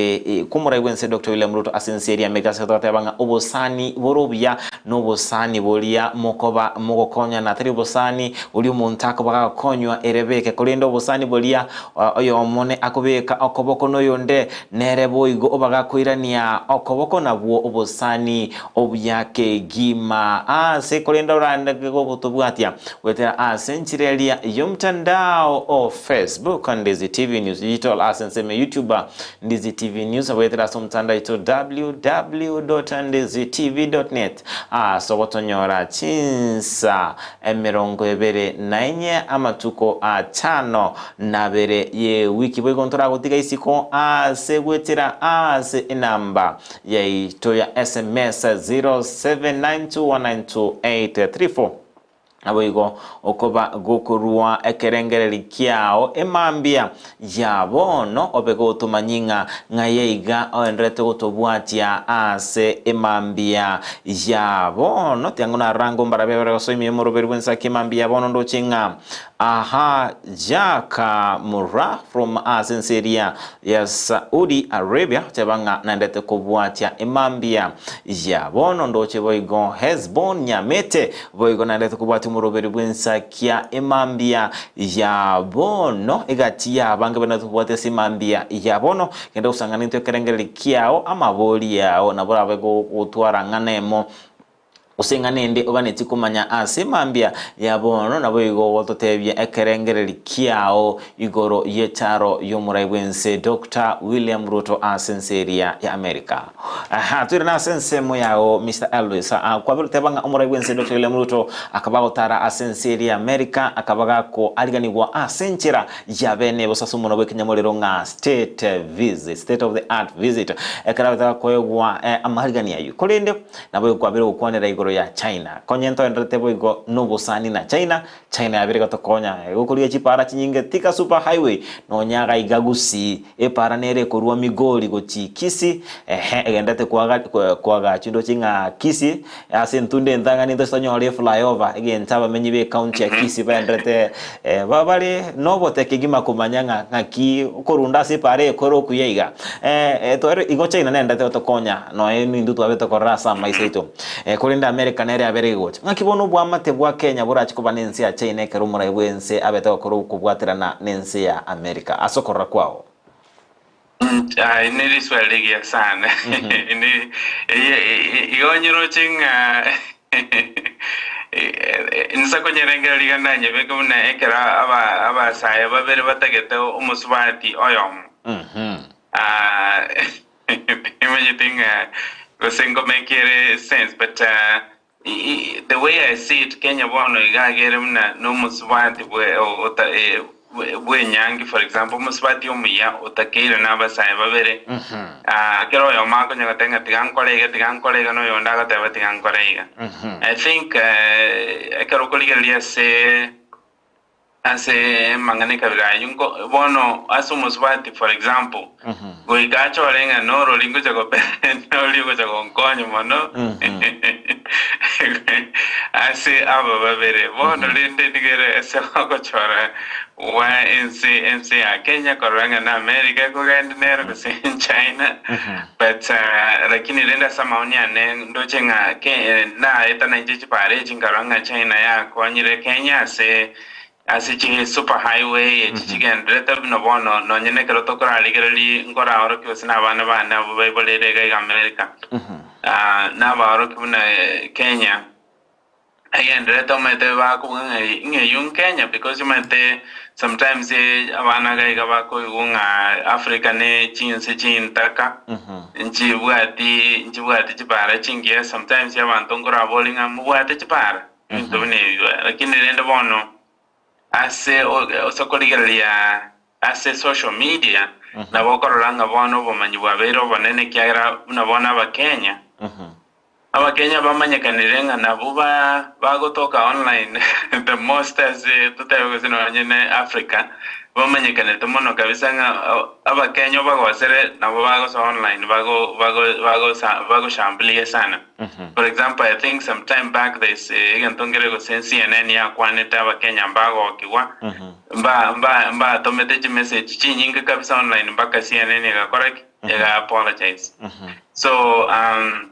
kw'omorai bw'ense Doctor William Ruto ase ense eria Amerika ase togoteba ng'a obosani bore obuya nobosani boria mokoba mogokonyana tari obosani boria omonto akoba gagokonywa ere beke korende obosani boria oyomo ne akobeka okoboko noyonde nere boigo oba gakoirania okoboko nabwo obosani obuya kegima ase korende orande gogotobwatia Goetera ase enchera eria y'omtandao o Facebook, Ndizi TV News Digital, ase ensemo ya YouTube, Ndizi TV News, goetera ase omotandao oito www.ndizitv.net, ase ogotonyora chinsa 24 amatuko atano na abere y'ewiki. Boigo ntoragotiga isiko ase goetera ase enamba yaito ya SMS 0792192834. Naboigo okoba gokorua ekerengereri kiao emambia ya bono, obe gotomanyia ng'a ng'aye iga oenderete gotobwatia ase emambia ya bono. Tiang'o narango mbarabe bare gosoa ime y'omoroberi bw'ensaki emambia ya bono ndoche ng'a aha Jack Murrah from ase ense eria ya Saudi Arabia oteba ng'a naendete kobwatia emambia ya bono ndoche boigo Hesbon Nyamete boigo naendete kobwatia omoroberi bw'ensakia emambia ya bono egati ya abange baendete kobwatia ase emambia ya bono genda gosang'ana intwe ekerengereri kiao amabori ao nabo orabe gotwara ng'ana emo. Gose ing'ana ende oganetie komanya ase mambia ya bono, naboigo ogototebia ekerengereri kiao igoro y'echaro y'omorai bw'ense Doctor William Ruto ase ense eria ya America. Aha, toirane ase ensemo yao Mister Elvis. Ah, kwabire oteba ng'a omorai bw'ense Doctor William Ruto akaba agotara ase ense eria ya America, akaba gakoariganigwa ase enchera ya bene bosa ase omonwa bw'ekenyamorero ng'a state visit, state of the art visit, ekero abete gakoegwa eh, amariganio ayio. Korende Naboigo kwabire gokwanera igoro ya China. Konya ntoenderete boigo nobosani na China, China yabire gotokonya gokorigia chipara chinyinge Thika super highway nonya gaiga Gusii epara nere ekorwa Migori gochi Kisii ehe egenderete kwaga kwagachwa ndoche ng'a Kisii ase entunda entang'ani ntoche tonyore eflyover egento abamenyi be county ya Kisii baenderete bare nobote kegima komanya ng'a ng'aki okorunda ase epara eye kore okuya iga. Tware igo China nendete gotokonya nonya nintwe twabete tokorora ase amaiso aito. Korende America nere yabere egocha. Ng'aki bono oboamate bwa Kenya borache koba nense ya China ekero omorai bwense abete gokora okobwaterana nense ya America ase okorora kwao? Aye ne riswali rigiya sana. Ni- eye- igo onyeroche ng'a inse konyerengereria riga ndanyebeke buna ekero aba- abasae babere batagete omosubati oyomo. Ah, timanyeti ng'a gose nkomeke ere sense but ah, The way I see it Kenya bono iga agere buna nomosubati bwenyangi for example omosubati omuya otakeire na abasae babere kera oyomo akonya goteba ng'a tiga nkore iga tiga nkore iga na oyonde agoteba tiga nkore iga. I think ekero okorigereria ase Ase amang'ana ekabira ayio nko bono ase omosubati for example, goika achore ng'a norori ngocha gopenda oria ogocha gonkonya mono ase aba babere. Bono rende nigo ere ase ogochora gwa ense ense ya Kenya korora ng'a na America ekogenda nere gose China but lakini rende ase amaoni ane ndoche ng'a ke naeta nainche chipara echi nkarora ng'a China yakonyire Kenya ase Ase chi super highway echi chigenderete buna bono, nonye nekero tokorarigereria nkoraorokia gose nabana bane abwo baiboreire iga iga America, nabaorokia buna Kenya egenderete omanyete bakobuga ng'a ng'a eywo nkenya because omanyete sometimes abana iga iga bakoigwa ng'a Africa ne chinse chintaka, nchibwati nchibwati chipara chingiya sometimes abanto nkoraborie ng'a mobwate chipara? Ebinto buna ebio. Lakini rende bono ase ase okorigereria ase social media, nabo okorora ng'a bono obomanyi bwabeire obonene ekiagera buna bono abakenya, abakenya bamanyekanire ng'a nabwo ba bagotoka online the most ase totebe gose nonye ne Africa, bamanyekanete mono kabisa ng'a abakenya obagosere nabo bagosoa online bago bago bagosa bagoshambulia sana. For example, I think some time back there is egento nkere gose CNN yakwanete abakenya mbagokigwa mba mba mbatomete chimessage chinyinge kabisa online mpaka CNN egakora ki? Ega apologize. So um,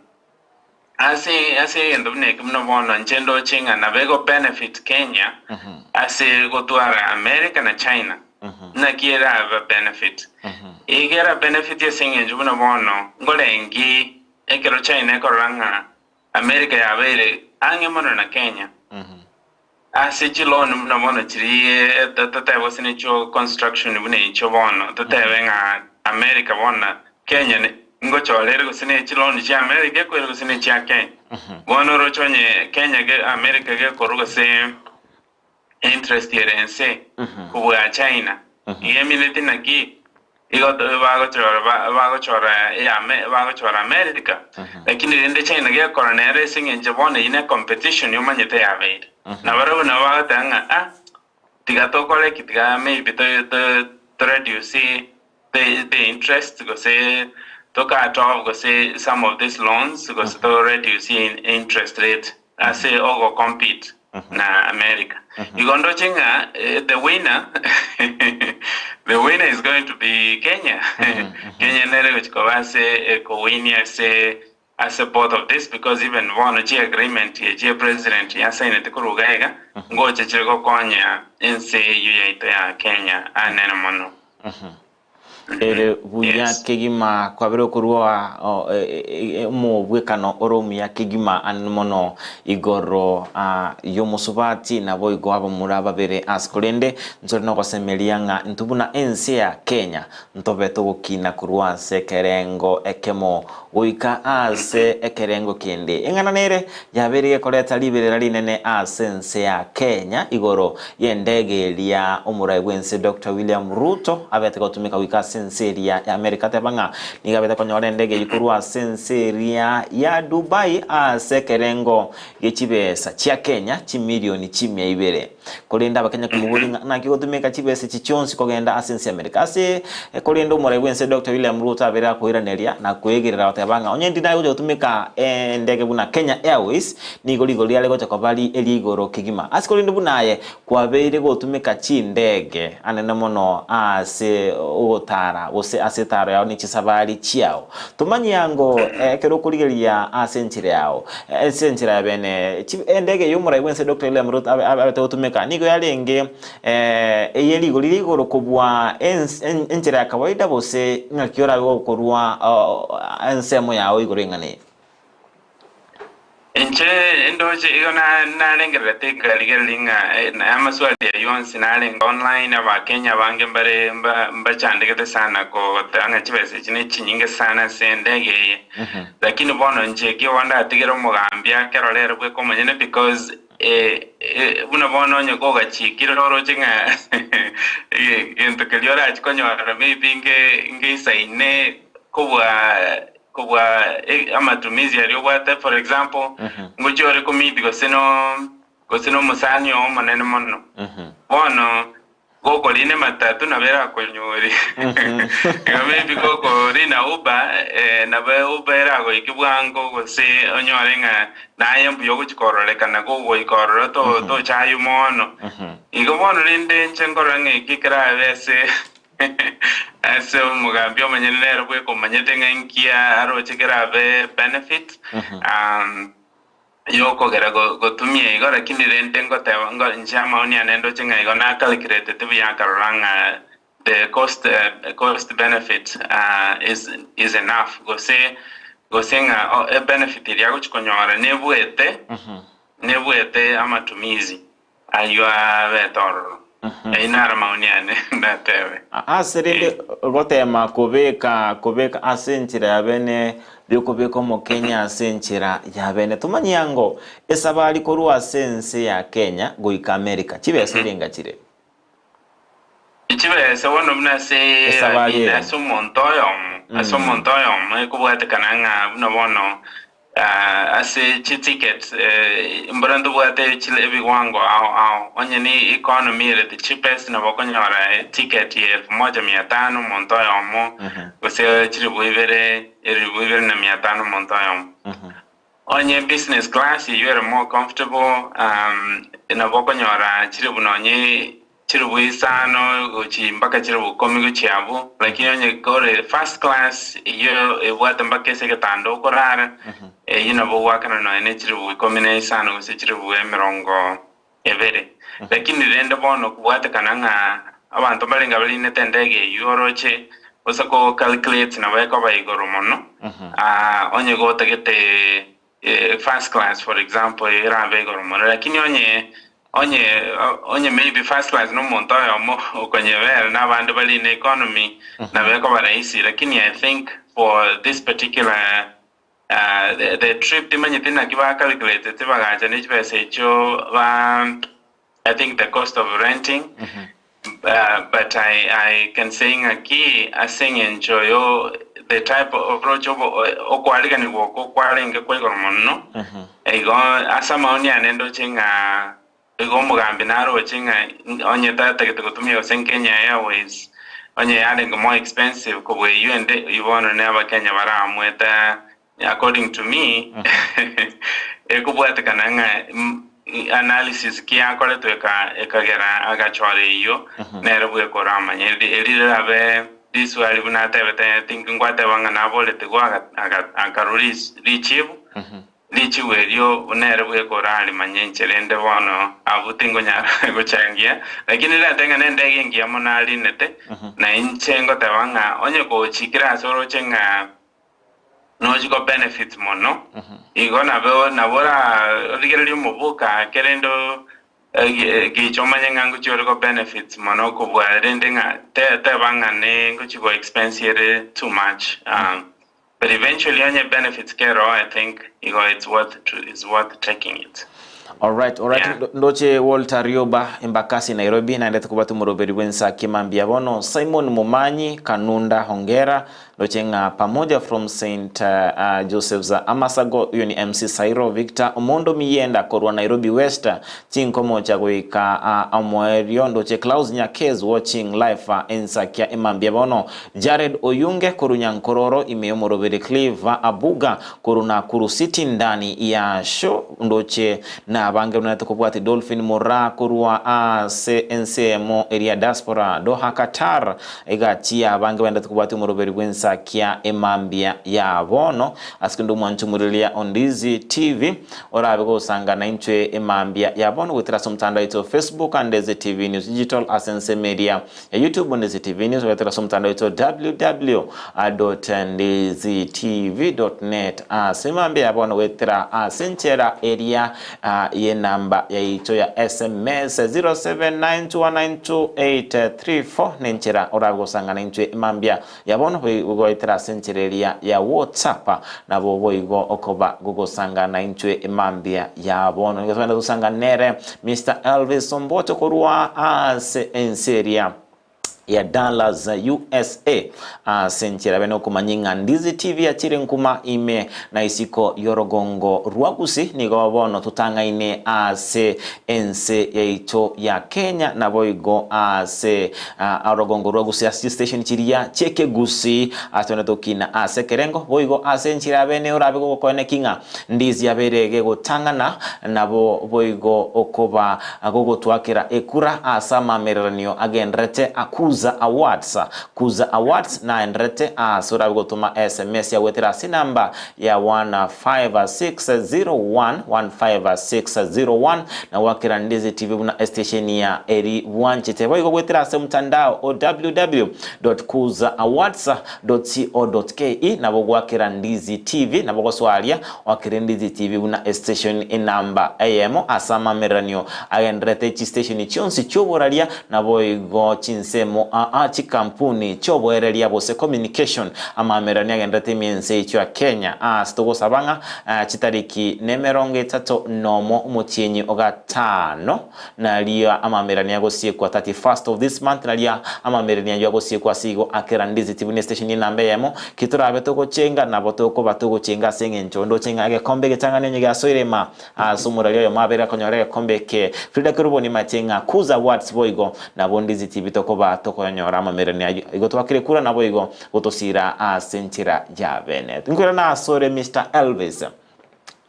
ase ase egento buna eke buna bono inche ndoche ng'a nabo ego benefit Kenya ase gotwara America na China. Naki eraba benefit? Iga era benefit ase eng'encho buna bono nkorengi Ekero China ekorora ng'a America yabeire ang'e mono na Kenya ase chiloan buna bono chiria totebe gose nechio construction buna echio bono totebe ng'a America bono na Kenya ngochora ere gose ne chiloan chia America ekoira gose ne chia Kenya. Bono oroche onye Kenya America gekorwa gose interest ere ense kobua China. Iga emineti naki igo bagochora bagochora eyame bagochora America lakini rende China gekora nere ase eng'encho bono eyio ne competition omanyete yabeire. Nabarabwo nabo bagoteba ng'a ah tiga tokore eki tiga maybe to to to reduce the the interest gose to cut off gose some of these loans gose to reduce interest rate ase ogo compete na America. Igo ndoche ng'a the winner the winner is going to be Kenya. Kenya nere egochi koba ase ekowinia ase ase both of this because even bono chi agreement echi epresident yasainete korwa iga iga ngocha chire gokonya ense eyio yaito ya Kenya anene mono. Ere buya Yes. kegima kwabere okorua omobwekano ore omuya kegima anene mono igoro y'omosubati naboigo abamura babere ase korende ntore nogosemeria ng'a intwe buna ense ya Kenya ntobe togokina korwa ase ekerengo ekemo goika ase ekerengo kende. Eng'ana nere yabeire gekoreta riberera rinene ase ense ya Kenya igoro y'endege eria omorai bw'ense Doctor William Ruto abete gotumeka goika ase ense eria ya America teba ng'a nigo abete konyora endege eyio korwa ase ense eria ya Dubai ase ekerengo gie chibesa chia Kenya chimilioni chimia ibere. Korende abakenya komoboria ng'a naki gotumeka chibesa echi chionsi kogenda ase ense y'Amerika. Ase korende omorai bw'ense Doctor William Ruto abeire akoiraneria na koegerera goteba ng'a onye ndinaye gocha gotumeka endege buna Kenya Airways nigo rigori riare gocha koba ri eria igoro kegima. Ase korende buna aye kwabeire gotumeka chindege anene mono ase ogotara gose ase etaro yao ne chisabari chiao. Tomanyie ango ekero okorigereria ase enchera yao. Ase enchera ya bene, endege y'omorai bw'ense Doctor William Ruto abete gotumeka nigo yarenge eye rigori ria igoro kobua enchera ya kawaida gose ng'aki orabe gokorwa ensemo yao igoro eng'ana eye. Inche ndoche igo narengererete nkarigereria ng'a amaswali ayio onsi narenge online, Abakenya abange mbare mbachandegete sana kogoteba ng'a chibesa echi nechinyinge sana ase endege eye. Lakini bono inche ekiagera ndatigere omogambi akerore ere bweka omonyene because buna bono onye kogachikire oroche ng'a egento keria orachi konyora maybe ngeisaine kobua kobua amatumizi aria obwate for example ngochia ore komeet gose no gose nomosani oo omonene mono bono gokorina ematatu nabo erakonyore igo maybe gokorina uber nabo uber eragoike bwango gose onyore ng'a naye mbuya ogochia kororekana gogoika ororo tochaywa mono. Igo bono rende inche nkorora ng'a eki kerabe ase Ase omogambi omonyene nere bweka omanyete ng'a inki aroche kerabe benefit yokogera gotumia igo, lakini rende ngoteba inche amaoni ane ndoche ng'a igo na calculatete buya akarora ng'a the cost cost benefit is is enough gose gose ng'a ebenefit eria agochi konyora nebuete nebuete amatumizi. Ayio abete ororo. Ayio naro amaoni ane ndatebe. Ase rende gotema kobeka kobeka ase enchera ya bene riokobeka omokenya ase enchera ya bene. Tomanye ango esabari korwa ase ense ya Kenya goika America chibesa irenga chire? Chibesa bono buna ase Esabari I mean, eye. ase omonto oyomo ase omonto oyomo ekobwatekana ng'a buna bono Ase chiticket mboro ntobwate chire ebiwango ao ao, onye ne economy ere the cheapest nabo okonyora eticket ya elfu moja mia tano omonto oyomo, gose chilifu ibere, elifu ibere na mia tano omonto oyomo. Onye business class eywo ere more comfortable nabo okonyora chilifu nonye Chilifu isano gochia mpaka chilifu ikomi gochia abwo, lakini onye kore first class eyio ebwate mpaka ase egetanda okorara, eyio nabo ogoakana nonya ne chilifu ikomi na isano gose chilifu emerongo ebere. Lakini rende bono kobwatekana ng'a abanto mbarenge abarinete endege eyio oroche gose ko calculate nabo ekoba igoro mono, onye gotagete first class for example erabe igoro mono, lakini onye Onye onye maybe first class nomonto oyomo okonyebera na abande bare in economy nabo ekoba rahisi lakini I think for this particular uh, the, the trip timanyeti naki ba calculatete bagacha ne chibesa echio ba I think the cost of renting uh, but I, I can say ng'aki ase eng'encho yo the type of oroche okwariganigwa oko kwarenge kwa igoro mono Igo ase amaoni ane ndoche ng'a igo omogambi naroche ng'a onye tatagete gotumia gose Kenya Airways, onye yarenge more expensive kobua eyio ende, eyio bono ne abakenya baraamwete according to me, ekobwatekana ng'a analysis ki yakoretwe ekagera agachora eyio, nere bweka oramanye. Eri rirabe riswali buna atebete, I think ngwateba ng'a naboretigwe akarwa richibu. Richibu erio buna ere bweka orarimanye inche rende bono abwo tingonyara gochangia, lakini rente ng'a nendege engiya mono arinete, na inche ngoteba ng'a onye gochikire ase oroche ng'a nochi ko benefit mono, igo nabe nabo ora origererie omobuko ake rende gicha omanye ng'a ngochi ore ko benefit mono kobua rende ng'a teba ng'a ne ngochi go expense ere too much. But eventually onye benefits kero I think igo it's worth to it's worth taking it. Alright, alright. Yeah. Ndoche Walter Rioba Embakasi Nairobi naendete kobwata omoroberi bw'ensaki mambia bono Simon Momanyi Kanunda Hongera ndoche ng'a pamoja from St uh, Joseph's Amasago uyo ni MC Sairo Victor Omondo Miyenda korwa Nairobi West chinkomocha goika uh, omoerio ndoche Klaus Nyakez watching live uh, ensakia emambia bono Jared Oyunge korwa Nyankororo ime y'omoroberi Clive Abuga korwa Nakuru City ndani ya show ndoche na abange buna tokobwati Dolphin Moraa korwa ase ensemo eria diaspora Doha Qatar egati ya abange baendete kobwati omoroberi bw'ensakia emambia ya bono ase kende omwancho omorireria Ondizi TV Orabe gosangana intwe emambia ya bono goetera ase omotandao oito Facebook and Ndezi TV News Digital ase ensemo eria ya YouTube Ndezi TV News goetera ase omotandao oito www.ndezitv.net ase emambia ya bono goetera ase enchera eria y'enamba yaito ya SMS 0792192834 nenchera orabe gosangana intwe emambia Ya bono goetera ase enchera eria ya WhatsApp, nabo boigo okoba gogosangana intwe mambia ya bono. Nigo togenda gosangana nere Mister Elvis Omboto korwa ase ense eria ya Dallas USA ase enchera bene okomanya ing'a Ndizi TV achire nkuma ime na isiko y'orogongo rwa Gusii nigo bono totang'aine ase ense yaito ya Kenya naboigo ase orogongo rwa Gusii ase chistation chiria chi'ekegusii ase togende tokina ase ekerengo boigo ase enchera yabene orabe gogokoeneki ng'a ndizi yabeire gegotang'ana nabo boigo okoba gogotwakera ekura ase amamereranio agenderete a Kuza Awards Kuza Awards naenderete ase orabe gotoma sms yagoetera ase enamba ya 15601, 15601, na gwakera Ndizi TV buna estation ya eri bwanchete. Boigo goetera ase omotandao o www.kuzaawards.co.ke nabo gwakera Ndizi TV nabo gosoa aria oakere Ndizi TV buna estation enamba eyemo ase amamereranio agendererete chistation chionsi chioboraria naboigo chinsemo aa chikampuni chioboereria gose communication Amamererania agenderete emiense yaito ya Kenya aase togosaba ng'a chitariki nemerongo etato nomo omotienyi o gatano nario amamererania agosiekwa 31st of this month nario amamererania ayio agosiekwa ase igo akera Ndizi TV ne station enamba eyemo ki torabe togochenga nabo tokoba togochenga ase eng'encho ndoche ng'a egekombe egetang'ani onye giasoire ima Ase omorari oyomo abeire akonyora egekombe eke, Frida Kerubo nimache ng'a Kuza Awards boigo nabo Ndizi TV tokoba tokonyora amamererania ayio. Igo twakire kura naboigo gotosira ase enchera ya bene. Nkoirana asore Mister Elvis.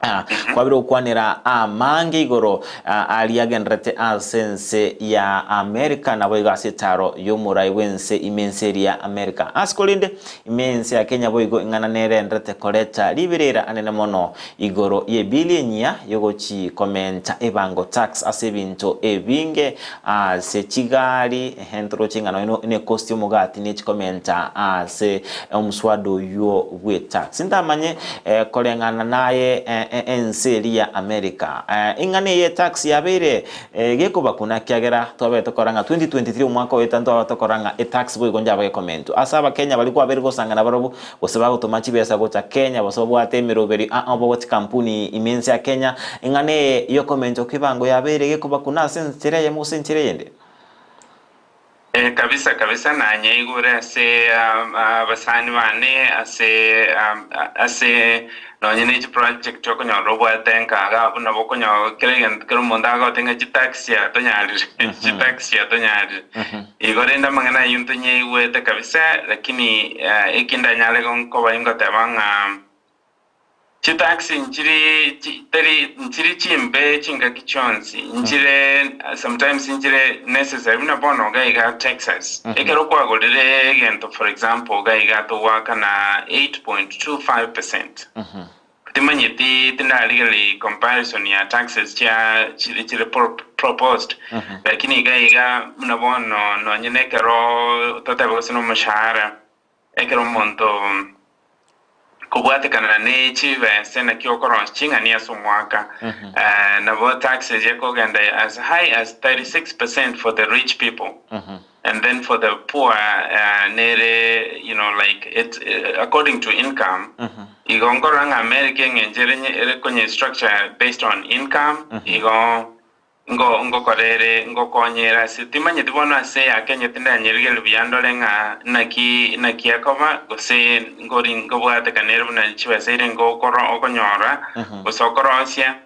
Ah, kwabire gokwanera amange igoro ah, aria agenderete ase ense ya America naboigo ase etaro y'omorai bw'ense ime ense eria America. Ase korende ime ense ya Kenya boigo ing'ana nerenderete koreta riberera anene mono Igoro y'ebili enyia y'ogochikomenta ebango tax ase ebinto ebinge ase chigari, ehe ntoroche ng'a nonya necost y'omogati nechikomenta ase omswada oywo bw'etax. Ntamanye koreng'ana naye ense eria ya America ing'ana eye y'etax yabeire gekobakuna ekiagera twabere tokora ng'a 2023 omwaka oeta ntwaba tokora ng'a etax boigo njaba gekomentwa. Ase abakenya baria kwabeire gosangana barobwo Gose bagotoma chibesa gocha Kenya, gose babwate emeroberi aa obo chikampuni ime ense ya Kenya, eng'ana eye yokomentwa kw'ebango yabeire gekobakuna ase enchera eyemo gose enchera eyende. Eh, kabisa kabisa nanyeigure ase abasani bane ase ase nonye ne chiproject okonyora obwate nkaga abwo nabo okonyora kera egento kera omonto agote ng'a chitaxi atonyarire chitaxi atonyarire. Igo rende amang'ana ayio ntonyaigwete kabisa, lakini eki ndanyare koba ingoteba ng'a chitaxi nchiri teri nchiri chimbe chingaki chionsi, nchire sometimes nchire necessary buna bono iga iga Texas, ekero kwagorire egento for example iga iga togoakana 8.25 percent. Timanyeti tindarigereria comparison ya taxes chia chiri chire proposed, lakini iga iga buna bono nonye na ekero totebe gose na omoshahara, ekero omonto kobwatekana ne chibese naki okorosia ching'ani ase omwaka, nabo taxes ekogenda as high as 36% for the rich people. And then for the poor nere you know like it according to income igo nkorora ng'a America eng'encho ere ere konye structure based on income igo ngo ngokora ere ngokonya ere ase timanyeti bono ase ya Kenya tindanyerigereria buya ndore ng'a naki naki ekoba gose ngori ngobwatekana ere buna chibesa ere ngokoro okonyora gose okorosia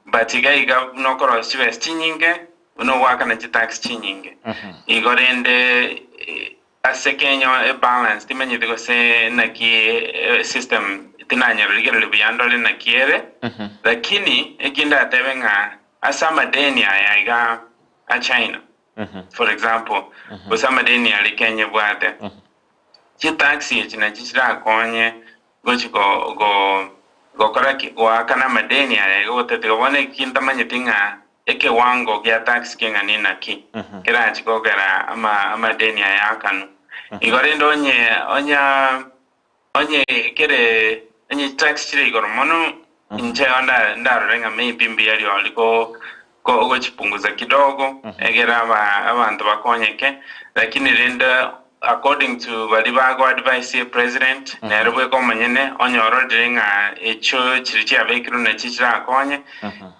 but iga iga buna okorosia chibesa chinyinge Buna ogoakana chitax chinyinge. Igo rende ase Kenya ebalance timanyeti gose naki system tinanyerorigereria buya ndore naki ere, lakini eki ndatebe ng'a ase amadeni aya iga a China for example gose amadeni aria Kenya ebwate, chitax echi nachi chirakonye Gochi go, go, gokora ki? Goakana amadeni aya iga gotetiga bono eki ntamanyeti ng'a ekewango gia tax keng'ani naki kerachi kogera ama, amadeni aya akanwe. Igo rende onye, onya, onye kere, onye chitax chire igoro mono, inche nda, ndarore ng'a maybe mbuya riori go, go, gochipunguza kidogo, egere aba, abanto bakonyeke, lakini rende According to baria bago advice president nere bweka omonyene onye ororire ng'a echio chiria chiabekirwe nachio chirakonye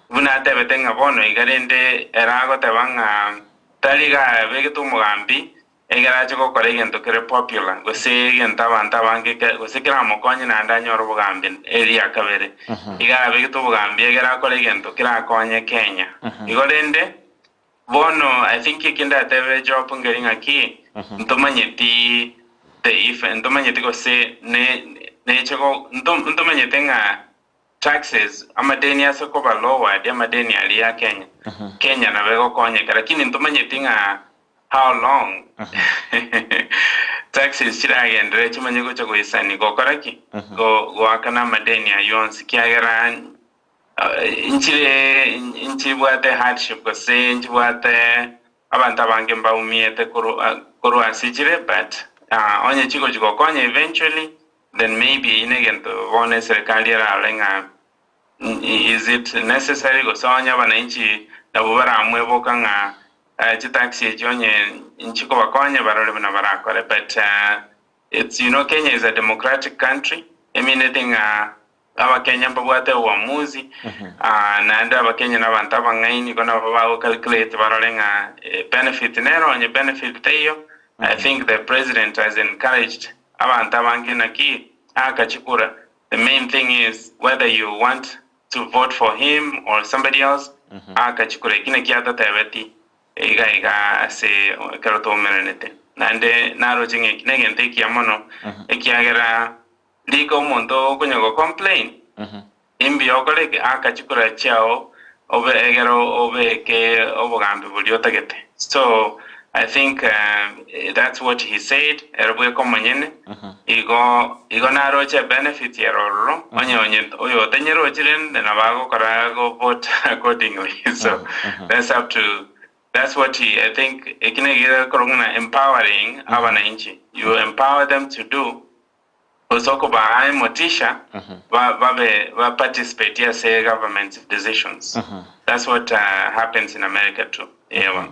buna atebete ng'a bono iga rende ere agoteba ng'a tari iga abegete omogambi egere ache gokora egento kere popular gose egento abanto abange gose keramokonye naende anyore obogambi eria kabere iga abegete obogambi egere akore egento kerakonye Kenya igo rende Bono I think eki ndatebe Job nkeri ng'aki, ntomanyeti the if ntomanyeti gose ne neche go nto ntomanyete ng'a taxes amadeni ase koba lowered amadeni aria ya Kenya, Kenya nabo egokonyeka lakini ntomanyeti ng'a how long taxes chiragenderere chimanye gocha goisani gokora ki? Go goakana amadeni aywo onsi kiagera Nchire nchibwate hardship gose nchibwate abanto abange mbaumiete korwa ase chire but onye chigochi gokonya eventually then maybe eyio negento bono eserekari erarore ng'a is it necessary gose onye abananchi nabwo baramweboka ng'a chitaxi echi onye nchikobakonya barore buna barakore but it's you know Kenya is a democratic country emineti ng'a Abakenya mbabwate uamuzi, naende Abakenya nabanto abang'aini, igo nabo bago calculate barore ng'a benefit nere onye benefit teiyo, I think the president has encouraged abanto abange naki aka chikura, the main thing is whether you want to vote for him or somebody else, aka chikura eki naki atatebeti iga iga ase ekero twaumeranete. Naende naroche ng'a eki negento ekiya mono ekiagera Rika omonto okonya go complain, imbuya okore eke, aka chikura chiao obe egere obeke obogambi boria otagete. So I think that's what he said, ere bweka omonyene, igo igo naroche benefit ere ororo, onye onye oyo otanyerochi rende nabo agokora go vote accordingly. So that's up to that's what he I think eki negekorwa ng'a empowering abananchi, you empower them to do gose okobaa emotisha babe ba participate ase government decisions. That's what happens in America too. Eeh bono.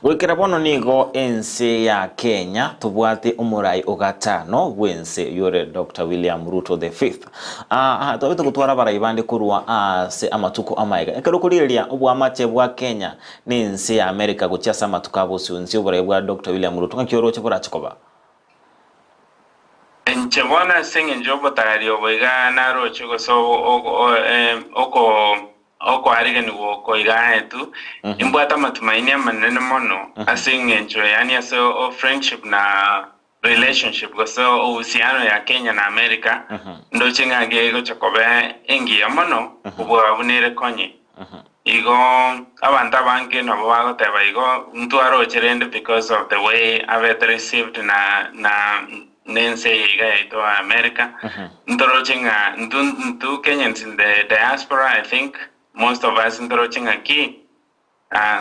Goikera bono nigo ense ya Kenya tobwate omorai o gatano bw'ense oyore Doctor William Ruto the fifth. Aa twabete gotwara abarai bande korwa ase amatuko amaega. Ekero okorigereria oboamate bwa Kenya na ense ya America gochia ase amatuko a bosio nse oborai bwa Doctor William Ruto ng'aki oroche borache koba? Inche bono ase engencho y'obotaari obo iga naroche gose okoariganigwa oko iga aetwe, nimbwate amatumaini amanene mono ase engencho yaani ase friendship na relationship gose uhusiano ya Kenya na America, ndoche ng'a gegocha koba engiya mono kobua buna ere konye. Igo abanto abange nabo bagoteba igo, ntwaroche rende because of the way abete received na na. Nense eye iga yaito America, ntoroche ng'a ntu ntu Kenyans in the diaspora I think most of us ntoroche ng'a ki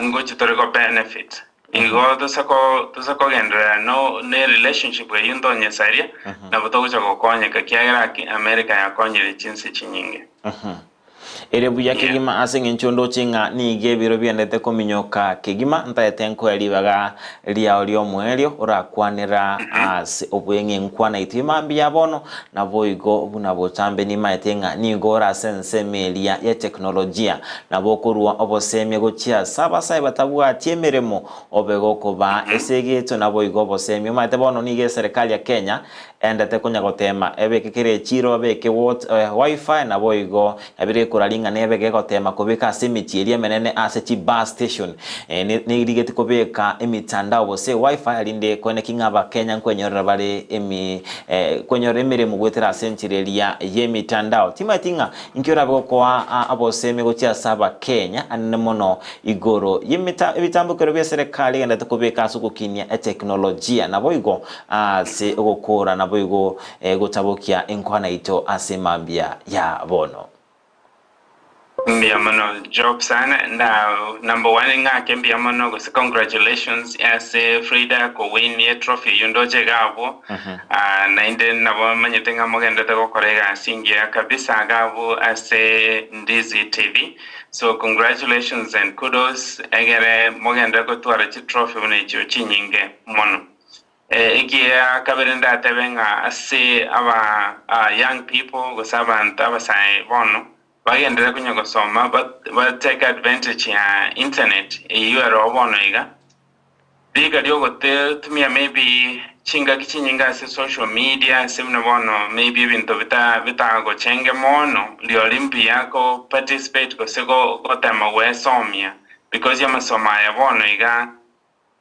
ngochi tore go benefit. Igo tose ko tose kogenderera no ne relationship eywo ntonyesaria nabo togocha gokonyeka kiagera aki America yakonyire chinse chinyinge. Ere buya kegima ase engencho ndoche ng'a nigo ebiro biendete kominyoka kegima, ntaete nkoe ribaga riao ri'omoerio orakwanera ase obweng'e nkwana yaito y'mambia ya bono, naboigo buna botambe nimaete ng'a nigo ore ase ensemo eria y'eteknolojia, nabo okorua obosemia gochia ase abasae batabwati emeremo obe gokobaa esegeto naboigo obosemia. Omanyete bono nigo eserekari ya Kenya Endete konya goteema ebeke kera echiiro babeke wifi naboigo nabire ekura ring'ana ebeke goteema kobeka ase emechie eria emenene ase chi bus station nerigeti kobeka emitandao gose wifi erinde koeneki ng'a abakenya nkwenyorera bare emi kwenyorera emeremo goetera ase enchera eria yemitandao. Timaeti ng'a inki orabe gokoa abosemi gochia ase abakenya anene mono igoro yemita ebitambokero bia eserekari egenderete kobeka ase ogokinia eteknolojia naboigo Ase ogokoora naboigo gotabokia enkwana yaito ase mambia ya bono. Mbuya mono Job sana na number one ng'ake mbuya mono gose congratulations ase Frida ko win ye trophy eyio ndoche iga abwo Ah, naende nabo manyete ng'a mogendete gokora egasi engiya kabisa iga abwo ase Ndizi TV so congratulations and kudos egere mogenderere gotwara chitrophy buna echio chinyinge mono. Ekiya kabere ndatebe ng'a ase aba young people gose abanto abasae bono bagenderere konya gosoma ba take advantage ya internet eyio eroo bono iga, riga riogotumia maybe chingaki chinyinge ase social media ase buna bono maybe ebinto bitagochenge mono riori mbuya ko participate gose gotema gwesomia because amasomo aya bono iga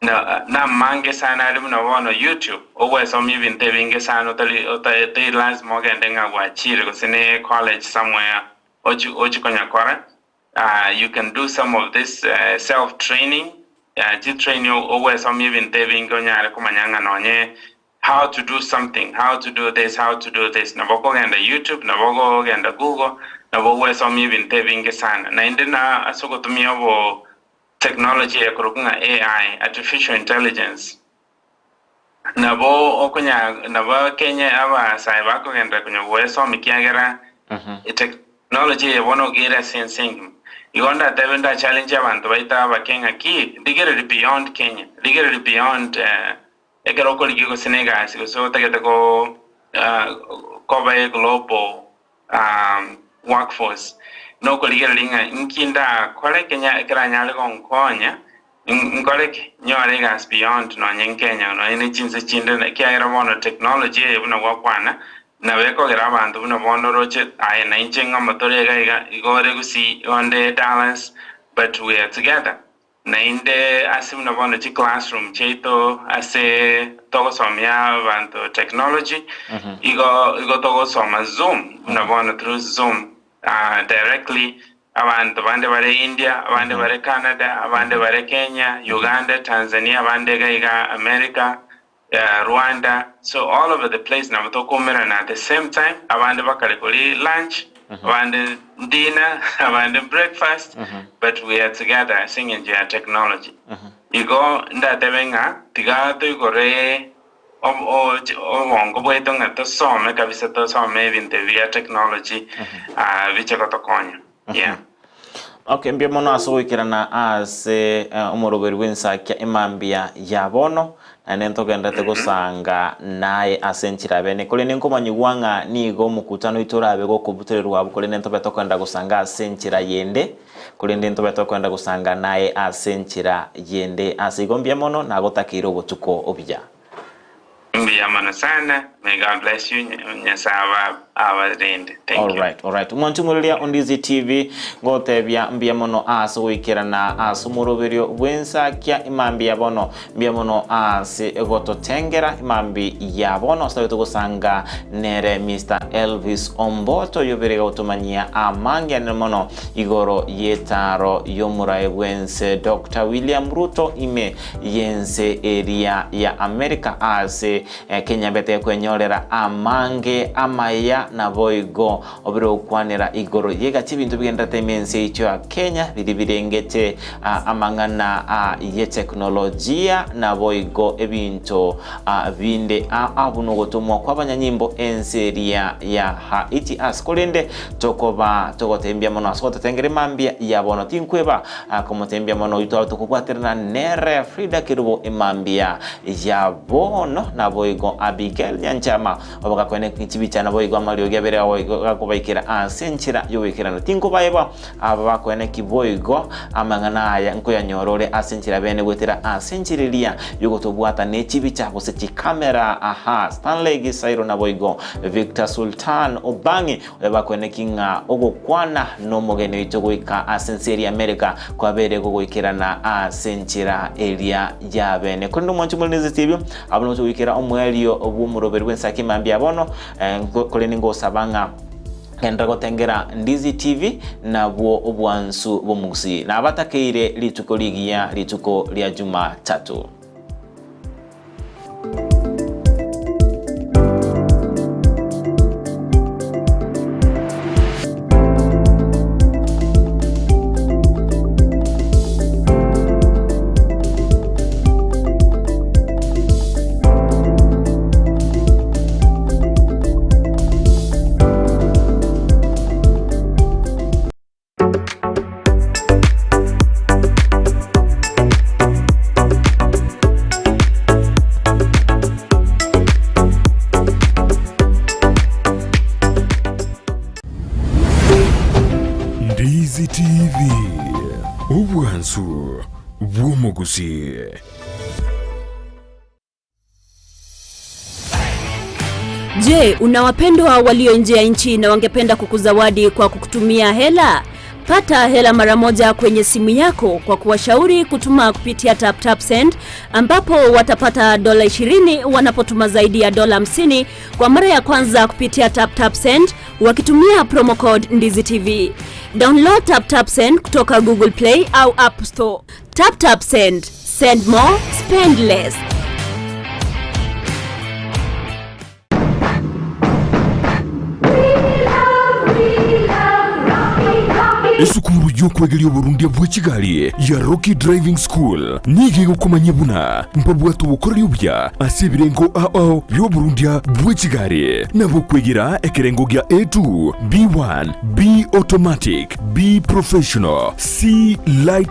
Na namange sana are buna bono YouTube, ogwesomia ebinto ebinge sana otari otari lazima ogende ng'a gwachire gose ne college somewhere ochi ochi konyakora you can do some of this self training chi train ogwesomia ebinto ebinge onyare komanya ng'a nonye how to do something, how to do this, how to do this, nabo okogenda YouTube, nabo okogenda Google, nabo ogwesomia ebinto ebinge sana. Naende na ase ogotumia obo Technology ekorokwa ng'a AI, Artificial Intelligence, nabo okonya nabo Kenya abasae bakogenderera konya goesoma ekiagera technology eye bono iga ere ase ense engima. Igo ndatebe nda challenge abanto baito abake ng'a ki, rigereria beyond Kenya, rigereria beyond ekero okorigia gose na egasi gose otagete ko koba a global workforce, nokorigereria ng'a inki ndakore kenya keranyare gonkonya nkore ki? Nyore egasi beyond nonye nkenya nonye ne chinse chinde ekiagera bono technology eye buna gwakwana nabo ekogera abanto buna bono oroche aye na inche ng'amo tore iga iga igo ore gusii onde Dallas but we are together. Naende ase buna bono chiclassroom chiaito ase togosomia abanto technology, igo igo togosoma Zoom, buna bono through Zoom directly abanto bande bare India, abande bare Canada, abande bare Kenya, Uganda, Tanzania, abande iga iga America, Rwanda, so all over the place nabo tokoumerana at the same time, abande bakare koria lunch, abande dinner, abande breakfast, but we are together ase eng'encho ya technology. Igo ndatebe ng'a tiga toigore obongo bwaito ng'a tosome kabisa tosome ebinto ebi bia technology biche gotokonya. Yeah. Okay, mbuya mono ase ogoikerana ase omoroberi bw'ensakia emambia ya bono, naende ntogenderete gosanga naye ase enchera bene. Korende nkomanyigwa ng'a nigo omokutano oito orabe gokobutorerwa abwo, korende ntobe tokoenda gosanga ase enchera yende, korende ntobe tokoenda gosanga naye ase enchera yende. Ase igo mbuya mono, nagotakeire obotuko obuya. Mbuya mono sana may God bless you Nyasaye abarende thank you. Alright, alright. Omwanchi omoriria o Ndizi TV ngotebia mbuya mono ase goikerana ase omoroberio bw'ensakia imambi ya bono. Mbuya mono ase gototengera imambi ya bono ase togosanga nere Mister Elvis Omboto oyobere gotomanyia amange anene mono igoro y'etaro y'omorae bw'ense Doctor William Ruto ime y'ense eria ya America ase Kenya bete kwenyora. gokwenyorera amange amaya naboigo obere gokwanera igoro y'egati ebinto bigenderete ime ense yaito ya Kenya biria birengete amang'ana y'eteknolojia naboigo ebinto binde aa buna ogotomwa kw'abanyanyimbo ense eria ya Haiti ase korende tokoba togotembia mono ase gototengera emambia ya bono tinkweba komotembia mono oyio twaba tokobwaterana nere Frida Kerubo emambia ya bono naboigo Abigail Nyanchama obogakwene chibicha naboigo amariogi abere gakobaikera ase enchera y'oboikeranu tinkobaeba aba bakwene ki boigo amang'ana aya nkoyanyora ore ase enchera bene goetera ase enchera eria y'ogotobwata ne chibicha gose chikamera aha Stanley Gisairo naboigo Victor Sultan Obang'i oyo bakwene ki ng'a ogokwana nomogeni oito goika ase ense eria America kwabeire gogoikerana ase enchera eria ya bene. Korende omwancho more ebio abwo nogocha goikera omoerio bw'omoroberi bw'ensaki mambia bono korende ngosaba ng'a genderera gotengera Ndizi TV nabwo obwansu bw'omogusii. Nabatakeire rituko rigiya rituko ria Jumatatu. Ndizi TV, obwansu bw'omogusii. Je, una wapendwa walio nje ya nchi na wangependa kukuzawadi kwa kukutumia hela? Pata hela mara moja kwenye simu yako kwa kuwashauri kutuma kupitia TapTap Send ambapo watapata dola 20 wanapotuma zaidi ya dola 50 kwa mara ya kwanza kupitia TapTap Send wakitumia promo code Ndizi TV. Download TapTap Send kutoka Google Play au App Store. TapTap Send. Send more, spend less. Esukuru y'okwegeria oborundia bwe chigari ya Rocky Driving School nigo egokomanyia buna mbabwate obokoreri obuya ase ebirengo ao bi'oborundia bwe chigari, nabo okwegera ekerengo gia A2, B1, B automatic, B professional, C light.